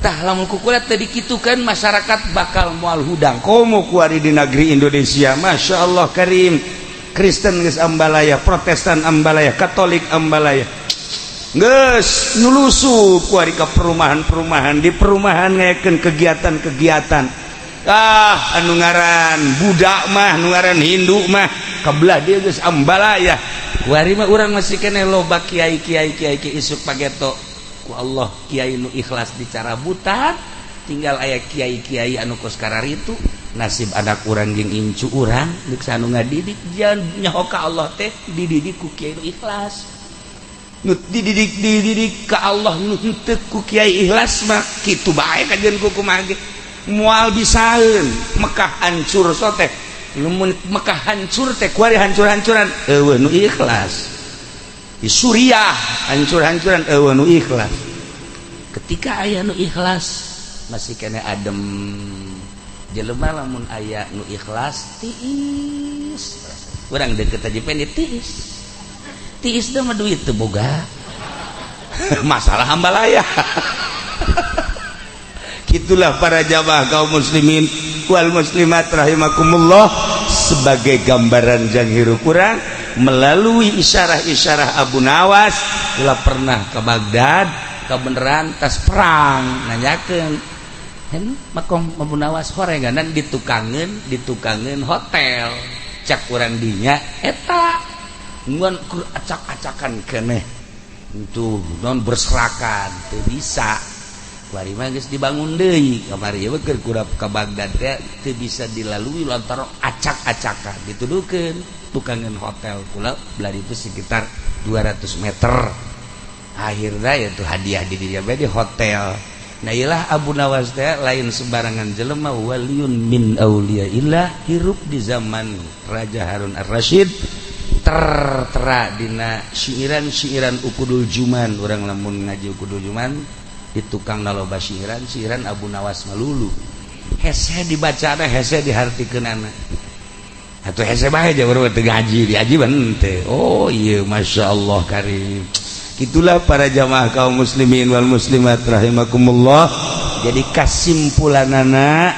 Tah, lamun ku kula teu dikitukeun, masyarakat bakal moal hudang. Komo kuari di negeri Indonesia, Masya Allah Karim, Kristen geus ambalaya, Protestan ambalaya, Katolik ambalaya, geus nyulusup kuari ka perumahan-perumahan, di perumahan ngayakeun kegiatan-kegiatan. Ah, anu ngaran budak mah, anu ngaran Hindu mah kabelah dia geus ambalaya. Kuari mah urang masih keneh loba kiai kiai kiai kiai. Isuk pageto ku Allah kiai nu ikhlas dicarabutan, tinggal aya kiai-kiai anu kos kararitu. Nasib anak urang jeung incu urang deuk anu ngadidik, jangan nyaho ka Allah teh dididik ku kiai nu ikhlas. Nu dididik, dididik ka Allah, nu henteu ku kiai ikhlas mah kitu bae kajian ku kumaha ge moal bisaeun. Mekah hancur so teh, lamun Mekah hancur teh kuari hancur-hancuran, eueuh nu ikhlas. Di Suriah hancur-hancuran, eueuh nu ikhlas. Ketika aya nu ikhlas masih kena adem. Jelema lamun aya nu ikhlas tiis, urang deket aja pengen tiis tiis teh mah duit teu boga masalah, hambalaya. Itulah para jamaah kaum muslimin wal muslimat rahimakumullah, sebagai gambaran jang hirup kurang melalui isyarah-isyarah Abu Nawas. Kula pernah ke Baghdad, kebenaran tas perang, nanyakeun hen makom Abu Nawas, horenganan ditukangeun, ditukangeun hotel. Cak urang dinya eta ngan acak-acakan keneh itu non berserakan, teu bisa. Kuari mah geus dibangun deui. Kamari ieu keur kurap ka Baghdad teh teu bisa dilalui lantaran acak-acakan. Dituduhkeun tukangeun hotel kula belah itu sekitar 200 meter. Akhirnya ya tuh hadiah di dirinya di hotel. Nah, ilah Abu Nawas teh lain sembarangan jelema, waliyun min auliyaillah, hirup di zaman Raja Harun Ar-Rasyid. Tertera dina syiiran-syiiran Uqudul Juman. Urang lamun ngaji Uqudul Juman di tukang naloba syiiran syiiran Abu Nawas melulu, hese dibaca, hese dihartikeunana atuh, hese bae aja baru teu ngaji diaji teh. Oh iya, Masya Allah Karim. Itulah para jamaah kaum muslimin wal muslimat rahimakumullah. Jadi kasimpulanana,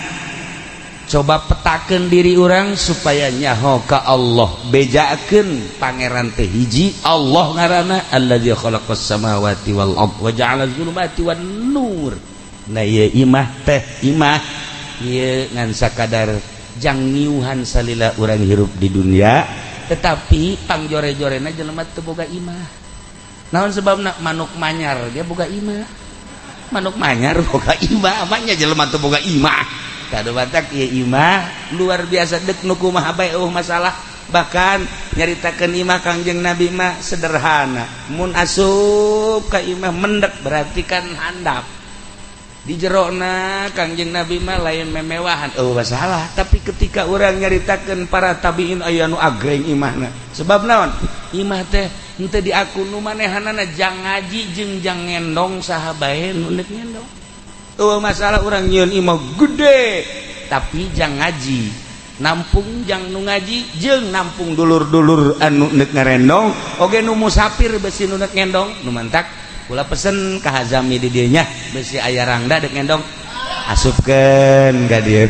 coba petakeun diri urang supaya nyaho ka Allah. Bejakeun Pangeran teh hiji, Allah ngaranna, alladzi khalaqas samawati wal ard wa ja'ala zulumati wan nur. Nah, ieu imah teh imah ieu ngan sakadar jang ngiuhan salila urang hirup di dunia, tetapi pangjore-jorena jelema teu boga imah. Naon sebabna? Manuk manyar dia boga imah, manuk manyar boga imah, apanya jelema teu boga imah. Kado batak ieu imah luar biasa, dek nu kumaha bae eueuh masalah. Bahkan nyaritakeun imah Kangjeng Nabi mah sederhana, mun asup ka imah mendek berarti kan handap di jerona. Kangjeng Nabi mah lain memewahan, oh masalah. Tapi ketika orang nyaritakeun para tabiin, aya nu agreng imahna. Sebab naon? Imah teh Henteu diaku nu manehanana jang ngaji jeung jang ngendong saha bae nu deuk ngendong. Eueuh masalah urang nyieun imah gede tapi jang ngaji, nampung jang nu ngaji jeung nampung dulur-dulur anu neuk ngarendong oge nu musafir besi nu neuk ngendong. Nu mantak kula pesen ka Hazami di dieu nya, besi aya rangda deuk ngendong asupkeun ka dieu.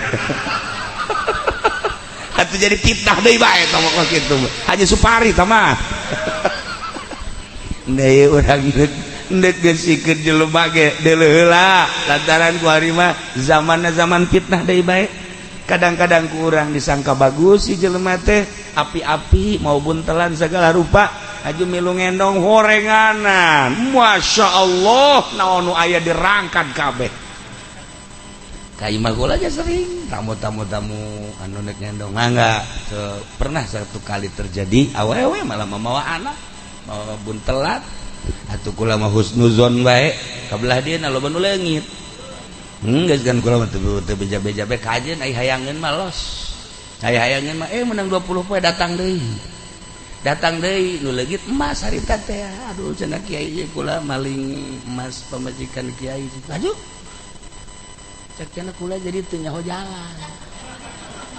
Atuh jadi fitnah deui bae tah mah kitu. Haji Supari tah mah. Deui urang deuk geusikeun jelema ge deuleu heula lantaran ku ari mah zamanna zaman fitnah deui bae. Kadang-kadang ku urang disangka bagus si jelema teh, api-api mau buntelan segala rupa, aju milu ngendong horenganan. Masya Allah, naon nu aya dirangkat kabeh. Ka imah kula aja sering tamu-tamu tamu anu nek ngendong mangga. So, pernah satu kali terjadi awewe malah membawa anak, mawa buntelat. Atuh kula mah husnuzon bae ka belah dieu na loba nu leungit. Geus kan kula mah teu beja-beja bae kajeun ai hayangeun mah los. Ai hayangeun mah menang 20 poe datang deui. Datang deui nu leungit emas harita teh. Aduh cenah kiai ieu kula maling emas pamajikan kiai. Laju. Cek cenah kula jadi teu nyaho jalan.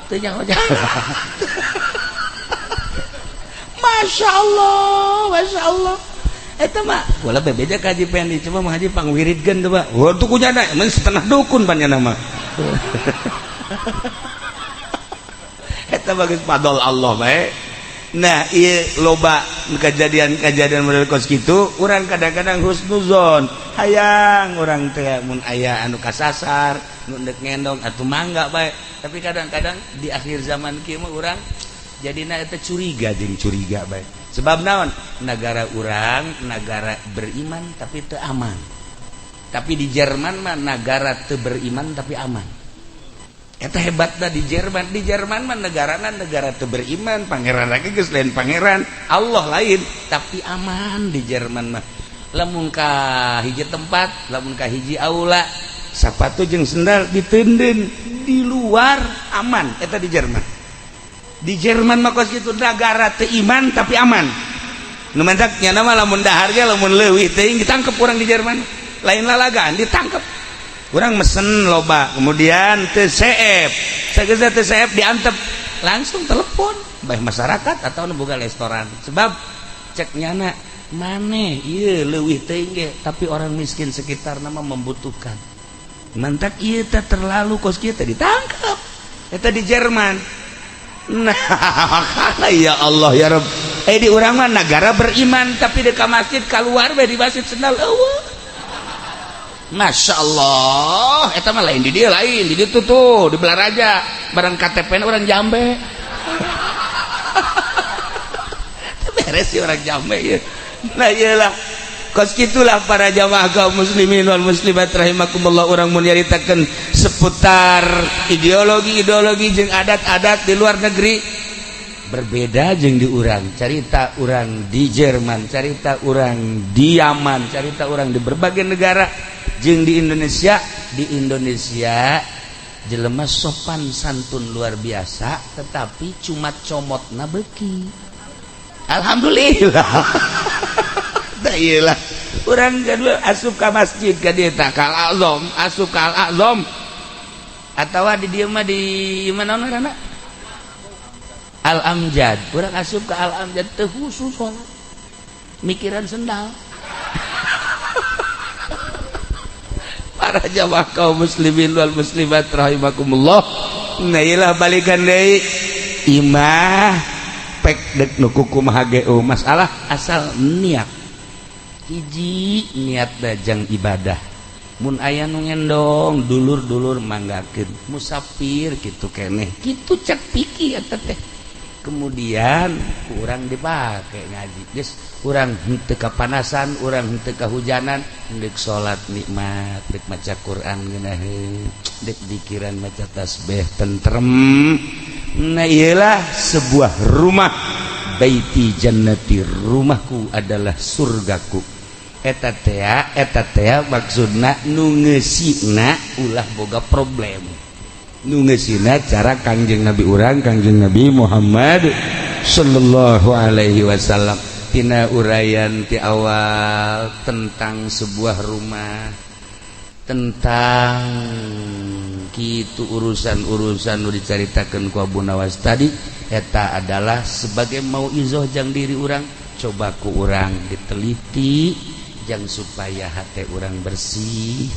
Teu nyaho jalan. Masya Allah, Masya Allah. Eta mah kula bebeja ka Haji Pendi, coba mah Haji pangwiridkeun coba. Wah, tuh kunyana mun setengah dukun panjana mah. Eta bagus fadol Allah bae. Nah, ieu loba kejadian-kejadian model kos kitu, urang kadang-kadang husnuzon. Hayang urang teh mun aya anu kasasar, nu deuk ngendong atuh mangga bae. Tapi kadang-kadang di akhir zaman kieu mah urang jadina eta curiga jeung curiga bae. Sebab naon? Negara urang negara beriman tapi teu aman. Tapi di Jerman mah negara teu beriman tapi aman. Eta hebatna di Jerman. Di Jerman mah negarana negara teu beriman, pangeran lagi geus lain pangeran, Allah lain, tapi aman di Jerman mah. Lamun ka hiji tempat, lamun ka hiji aula, sapatu jeung sendal diteundeun di luar aman eta di Jerman. Di Jerman mah kos kitu negara teu iman tapi aman. Nu mantak nya mah lamun dahar ge lamun leuwih teuing ditangkep urang di Jerman. Lain lalagaan ditangkep. Urang mesen loba, kemudian teu seep. Sageus teu seep diantep, langsung telepon baik masyarakat atau nu boga restoran. Sebab cek nyana maneh ieu leuwih teuing ge tapi orang miskin sekitar nama membutuhkan. Mantak ieu teh terlalu kos kieu teh ditangkep. Eta di Jerman. Nah, ya Allah ya Rabb. Di urang mah negara beriman tapi di ka masjid keluar bae di masjid sendal eueuh. Masya Allah, eta mah lain di dia lain, di ditu tuh, di Belaraja, barang KTP orang Jambe. Beres sih orang Jambe ya. Nah iyalah, kos gitulah para jamaah kaum muslimin wal muslimat rahimakumullah urang mun nyaritakeun seputar ideologi-ideologi jeung adat-adat di luar negeri berbeda jeung di urang. Carita urang di Jerman, carita urang di Yaman, carita urang di berbagai negara jeung di Indonesia. Di Indonesia jelema sopan santun luar biasa tetapi cuma comotna beuki. Alhamdulillah. Tah iyalah urang asup ka masjid ka dieu tah ka Al-Azam, asup ka Al-Azam atawa di dieu mah di mana ngaranna? Al-Amjad. Urang asup ka Al-Amjad teu khusus salat. Mikiran sendal. Para jamaah kaum muslimin wal muslimat rahimakumullah. Nah iyalah balikan deui imah pek dek nu kumaha ge masalah asal niat. Hiji niat dajang ibadah. Mun aya nu ngendong dulur-dulur manggakeun musafir kitu keneh. Kitu cek pikir eta teh. Kemudian kurang dipake ngaji. Geus urang henteu kapanasan, urang henteu kahujanan, deuk salat nikmat, deuk maca Quran ngeunaheun, deuk dikiran maca tasbih tentrem. Nah iyalah sebuah rumah baiti jannati, rumahku adalah surgaku. Eta tea maksudna nu ngeusina ulah boga problem. Nu ngeusina cara Kangjeng Nabi urang, Kangjeng Nabi Muhammad sallallahu alaihi wasallam. tina uraian ti awal tentang sebuah rumah, tentang kitu urusan-urusan nu dicaritakeun ku Abu Nawas tadi, eta adalah sebagai mauizoh jang diri urang. Coba ku urang diteliti jang supaya hati urang bersih.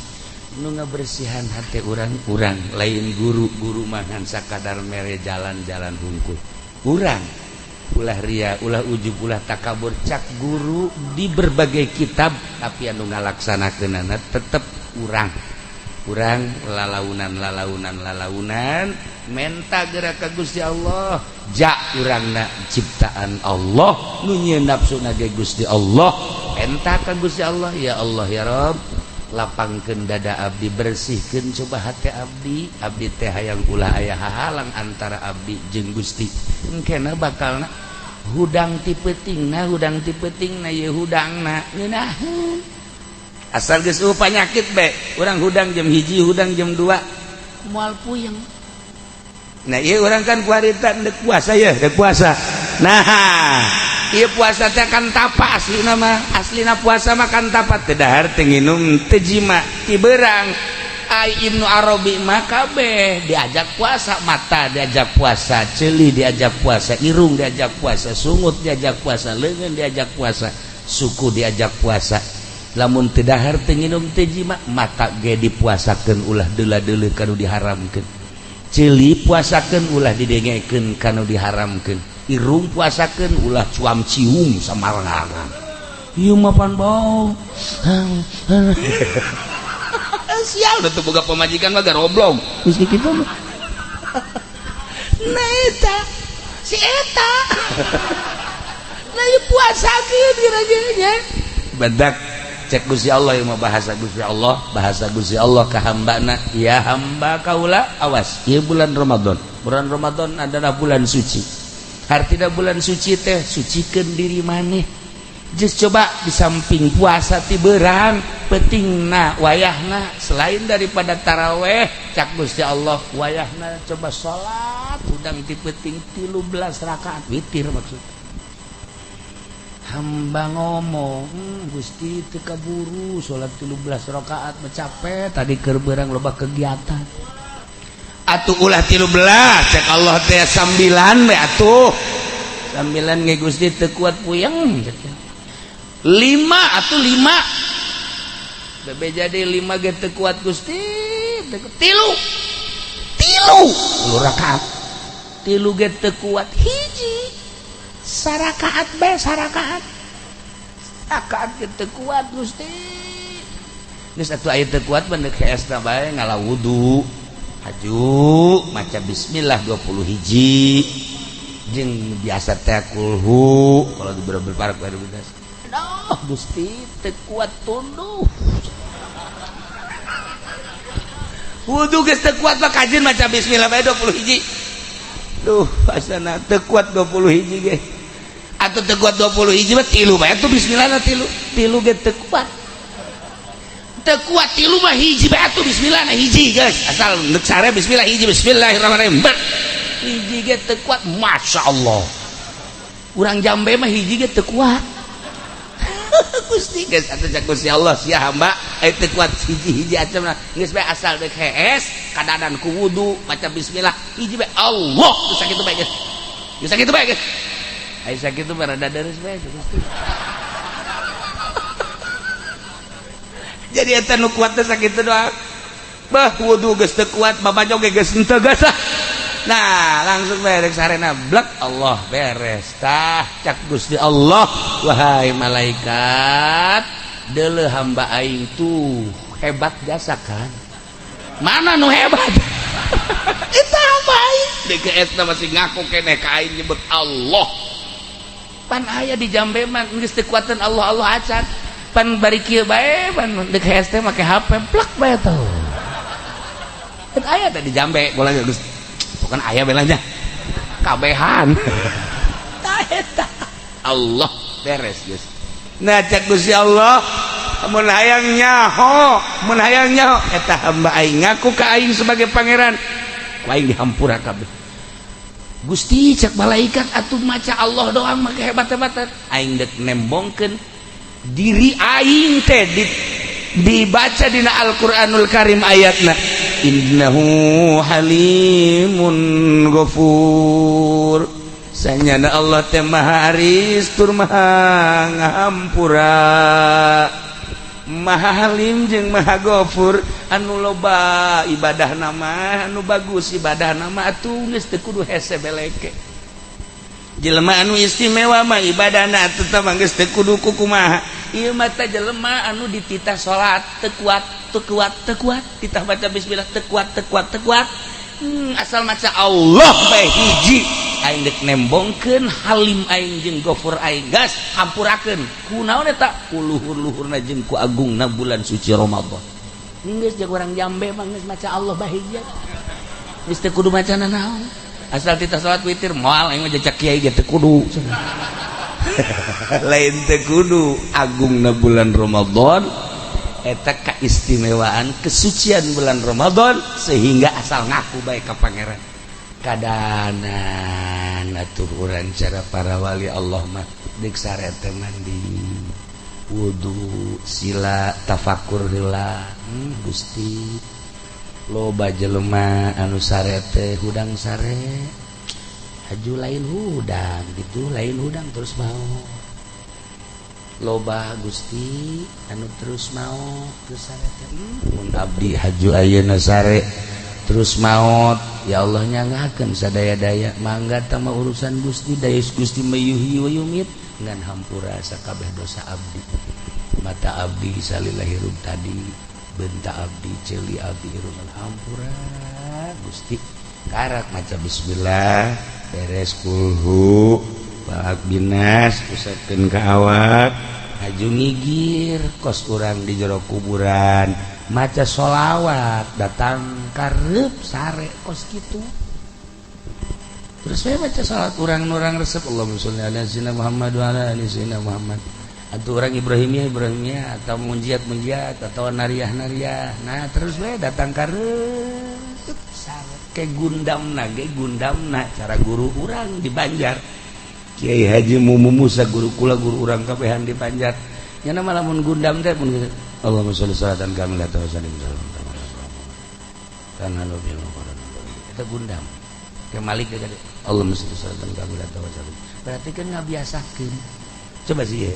Nu ngabersihan hati urang, urang, lain guru. Guru mah ngan sakadar mere jalan-jalan hungkul. Urang ulah ria, ulah ujub, ulah takabur. Cak guru di berbagai kitab, tapi anu ngalaksanakeunana tetep urang. Urang lalaunan, lalaunan, lalaunan, menta geura ka Gusti Allah. Ja urangna ciptaan Allah, nu nyieun nafsuna ge Gusti Allah. Menta ka Gusti Allah, "Ya Allah, ya Rob, lapangkeun dada abdi, bersihkeun coba hati abdi. Abdi teh hayang ulah aya hahalang antara abdi jeung Gusti." Engkena bakalna hudang ti peutingna, hudang ti peutingna, ye hudangna ngeunaheun. Asal geus eueuh panyakit be urang hudang jam 1, hudang jam 2, moal puyeng. Nah, ieu urang kan kuarita ndek puasa ya, ndek puasa. Nah, ieu puasa teh kan tapa aslina mah. Aslina puasa mah kan tapa, teu dahar, teu nginum, teu jima ti beurang. Ai Ibnu Arabi mah kabeh diajak puasa, mata diajak puasa, ceuli diajak puasa, irung diajak puasa, sungut diajak puasa, leungeun diajak puasa, suku diajak puasa. Lamun teu dahar, teu nginum, teu jima, mata ge dipuasakeun ulah deula-deuleu kanu diharamkeun, ceuli puasakeun ulah didengekeun kanu diharamkeun, irung puasakeun ulah cuam cium samarangan. Ieu mah pan bau sial, udah tuh boga pamajikan mah garoblong geus kitu mah. Nah, eta si eta, nah, ieu puasakeun kira-kira nya badak. Cek Gusti Allah, yang mau bahasa Gusti Allah, bahasa Gusti Allah ke hamba, "Ya hamba kaula, awas ieu bulan Ramadan." Bulan Ramadan adalah bulan suci. Artinya bulan suci teh sucikan diri maneh. Just coba di samping puasa ti beurang, pentingna wayahna selain daripada taraweh, cak Gusti Allah wayahna coba salat hudang ti peuting 13 rakaat witir. Maksud hamba ngomong, "Gusti, teu kaburu salat 13 rakaat, capek tadi keur beurang loba kegiatan." "Atuh ulah 13," cek Allah teh, "sambilan we atuh." "Sambilan ge, Gusti, teu kuat, puyeng." "Lima atuh, lima." Bebe jadi lima ge teu kuat, Gusti. "Tilu, tilu, tilu rakaat." "Tilu ge teu kuat, hiji sarakaat bae, sarakaat, rakaat ge teu kuat, Gusti." "Geus atuh, aya teu kuat mah hees bae, ngala wudu, haju maca bismillah 20 hiji jeung biasa teh kulhu." Kalau di beberapa parak. "Aduh, Gusti, teu kuat tunduh wudu geus teu kuat mah, kajeun maca bismillah bae 20 hiji. Duh, asana teu kuat 20 hiji ge." "Atuh teu kuat 20 hiji mah tilu bae atuh, bismillah tilu." "Tilu ge teu kuat." "Teu kuat tilu mah hiji bae atuh, bismillah na hiji, guys. Asal neuk sare bismillah hiji, bismillahirrahmanirrahim." "Hiji ge teu kuat." Masya Allah, urang jambe mah hiji ge teu kuat, Gusti. Geus atuh, cak Gusti Allah, sia hamba aya teu kuat hiji-hiji acem, geus bae, asal deuk hees kadadan ku wudu maca bismillah hiji bae, Allah. Geus sakitu bae, geus, geus sakitu bae, geus. Aya sakitu mah rada deres bae, Gusti. Jadi eta nu kuat teh sakitu doang. Bah, wudu geus teu kuat, babajo ge geus henteu, geus ah. Nah, langsung beres sarena, blek, Allah, beres. Tah, cak Gusti Allah, "Wahai malaikat, deuleu hamba aing tuh hebat jasa." Kan mana nu hebat eta hamba aing DKS masih ngaku keneh ka aing, nyebut Allah. Pan aya di jambe mah geus teu kuatan Allah Allah acan, pan bari kieu bae, pan deuk hees teh make HP, plek bae tuh. Kan aya teh di jambe bola geus, bukan aya belanja kabehan. Tah, eta Allah beres geus. Nah, cek Gusti Allah, mun hayang nyaho, mun hayang nyaho eta hamba aing ngaku ka aing sebagai pangeran, ku aing dihampura kabeh. Gusti, cek malaikat, atuh maca Allah doang mah hebat-hebatan. Aing dek nembongkeun diri aing teh di, dibaca dina Al-Qur'anul Karim ayatna innahu halimun ghafur, sanyana Allah teh maha aris tur maha ngahampura, maha halim jeung maha ghafur. Anu loba ibadah nama, anu bagus ibadah nama, atuh geus teu kudu hese beleke. Jelema anu istimewa mah ibadahna tetep geus teu kudu kumaha. Ieu mah teh jelema anu dititah salat teu kuat, teu kuat, teu kuat, titah baca bismillah teu kuat, teu kuat, teu kuat. Asal maca Allah bae hiji, aing dek nembongkeun halim aing jeung gofur aing, gas hampurakeun. Ku naon eta? Ku luhur-luhurna jeung ku agungna bulan suci Ramadan. Geus jeung urang jambe mah geus maca Allah bae hiji, geus teu kudu maca naon. Asal titah salat witir moal, aing mah jejak kiai ge teu kudu. Lain teu kudu, agungna bulan Ramadan eta, keistimewaan kesucian bulan Ramadan, sehingga asal ngaku bae ka Pangeran. Kadanan atuh urang cara para wali Allah mah deuk sare teh mandi, wudu, sila tafakur heula. Gusti, loba jelema anu sare teh hudang sare, haju lain hudang gitu, lain hudang terus mau. Loba Gusti anu terus mau terus sare teh. Mun abdi haju ayeuna sare terus maut, ya Allah nyangakeun sadaya-daya, mangga tama urusan Gusti, daya Gusti yuhyi wa yumit, ngan hampura sakabeh dosa abdi, mata abdi salila hirup tadi, benta abdi, ceuli abdi hirup, hampura Gusti. Karak maca bismillah, beres kulhu, falaq, binas, usapkeun ka awak, haju ngigir kos urang di jero kuburan, maca sholawat datang karep sare kos kitu. Terus saya baca salat urang urang resep, Allahumma sholli ala sayyidina Muhammad wa ala ali sayyidina Muhammad, atau orang Ibrahimiyah Ibrahimiyah, atau munjiat munjiat, atau nariah nariah. Nah, terus we datang karep sare ke gundam ge gundamna cara guru urang di Banjar, Kiai Haji Mumu Musa, guru kula, guru urang kabehan di Banjar. Nya nama lamun gundam teh mun Allahumma sholli salatan kamilatan wa sallim tanah bil eta gundam ke Malik ge Allahumma sholli salatan kamilatan wa sallim, berarti kan ngabiasakeun. Coba sih ya,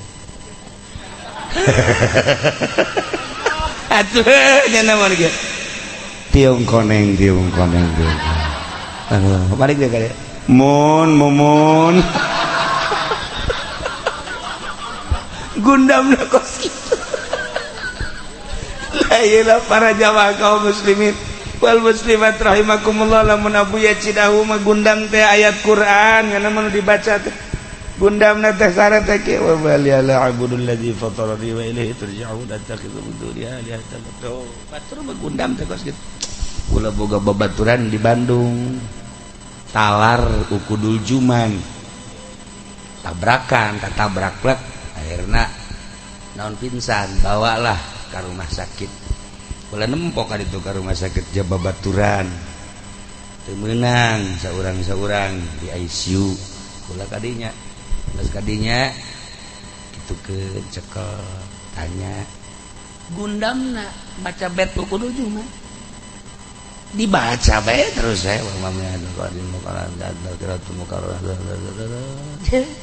atuh nya nama ge tiung koneng, tiung koneng, tiung koneng. Balik deh kali mun mumun gundam kos kitu. Lah, para jamaah kaum muslimin wal muslimat rahimakumullah, lamun Abuya Cidahu mah gundam teh ayat Quran ngana mun dibaca teh gundam teh syarat teh kieu, wa bali ala abudul ladzi fatarani wa ilaihi turja'un attakhidhu min dunihi alihatan. Batur mah gundam teh kos kitu. Kula boga babaturan di Bandung, talar ukudul juman, tabrakan, tatabrak plek, akhirna naon, pingsan, bawalah ke rumah sakit. Kula nempok ka ditu ka rumah sakit Jababaturan, teu meunang saurang-saurang di ICU. Kula kadinya, geus kadinya kitu ke cekel tanya gundamna maca bet kudu juman dibaca bae terus saya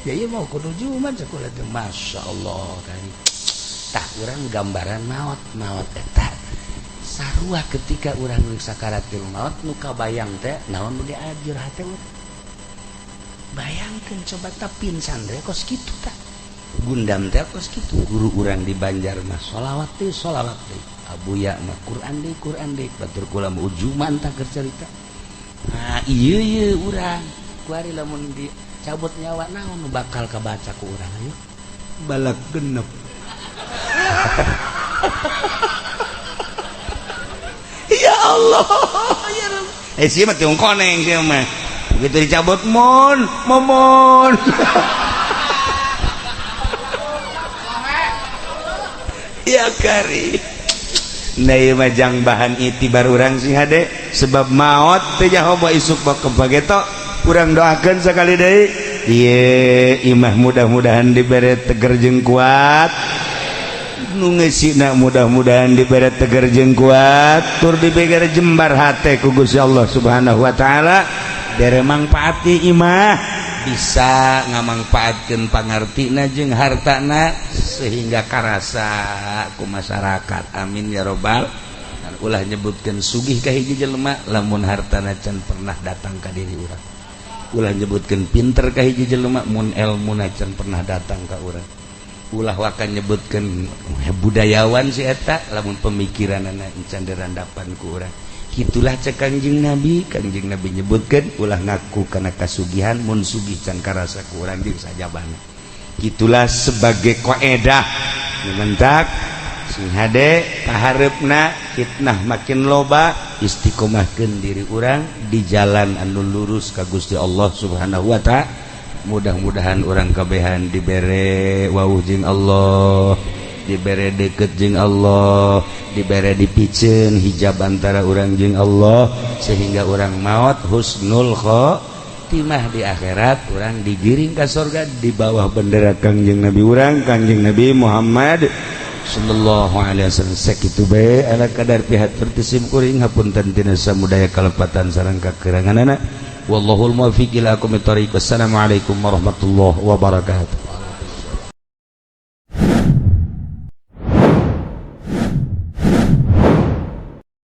jadi mau kudu juman sekolah teh. Masya Allah kali tah urang gambaran maut. Maut eta sarua ketika urang sakaratil maut nu kabayang teh naon nu diajur hate urang. Bayangkeun coba ta, pingsan teh kos kitu, tah gundam teh kos kitu. Guru urang di Banjar mah sholawat teh, sholawat teh. Abuya mah Quran deui, Quran deui. Batur kula mah ujuman tah keur carita. Nah, ieu ieu urang kuari lamun dicabut nyawa naon nu bakal kabaca ku urang? Ayo balak genep. Ya Allah ya Rabb. Eh, sih mah tiung koneng sih mah begitu dicabut mun momon. Ya kari. Nah, ieu mah jang bahan itibar urang sing hade, sebab maot teh jaho isuk bak kebageto. Kurang doakan sekali deui. Ieu imah mudah-mudahan dibere teger jeung kuat. Nu ngeusina mudah-mudahan dibere teger jeung kuat, tur dibere jembar hate ku Gusti Allah Subhanahu wa taala. Bere mangfaat imah, bisa ngamangfaatkeun pangartina jeung hartana sehingga karasa ku masyarakat. Amin ya robbal. Ulah nyebutkeun sugih ka hiji jelema lamun hartana can pernah datang ka diri urang. Ulah nyebutkeun pinter ka hiji jelema mun elmuna can pernah datang ka urang. Ulah waka nyebutkeun budayawan si eta lamun pemikiranana can dirandapan ku urang. Itulah cek Kangjeng Nabi. Kangjeng Nabi nyebutkeun, ulah ngaku kana kasugihan mun sugih can karasa ku urang jeung sajabana. Itulah sebagai koedah mentak sing hade kahareupna fitnah makin loba, istiqomahkeun diri urang di jalan anu lurus ka Gusti Allah Subhanahu wa taala. Mudah-mudahan urang kabehan dibere wawuh jeung Allah, dibere deket jeung Allah, dibere dipiceun hijab antara urang jeung Allah, sehingga urang maut husnul khotimah, di akhirat urang digiring ka sorga di bawah bendera Kangjeng Nabi urang, Kangjeng Nabi Muhammad sallallahu alaihi wasallam. Sakitu bae ala kadar pihatur ti sim kuring. Hapunten tina samudaya kalepatan sareng kakuranganana. Wallahul muwaffiq ila aqwamit thoriq. Wassalamualaikum warahmatullahi wabarakatuh.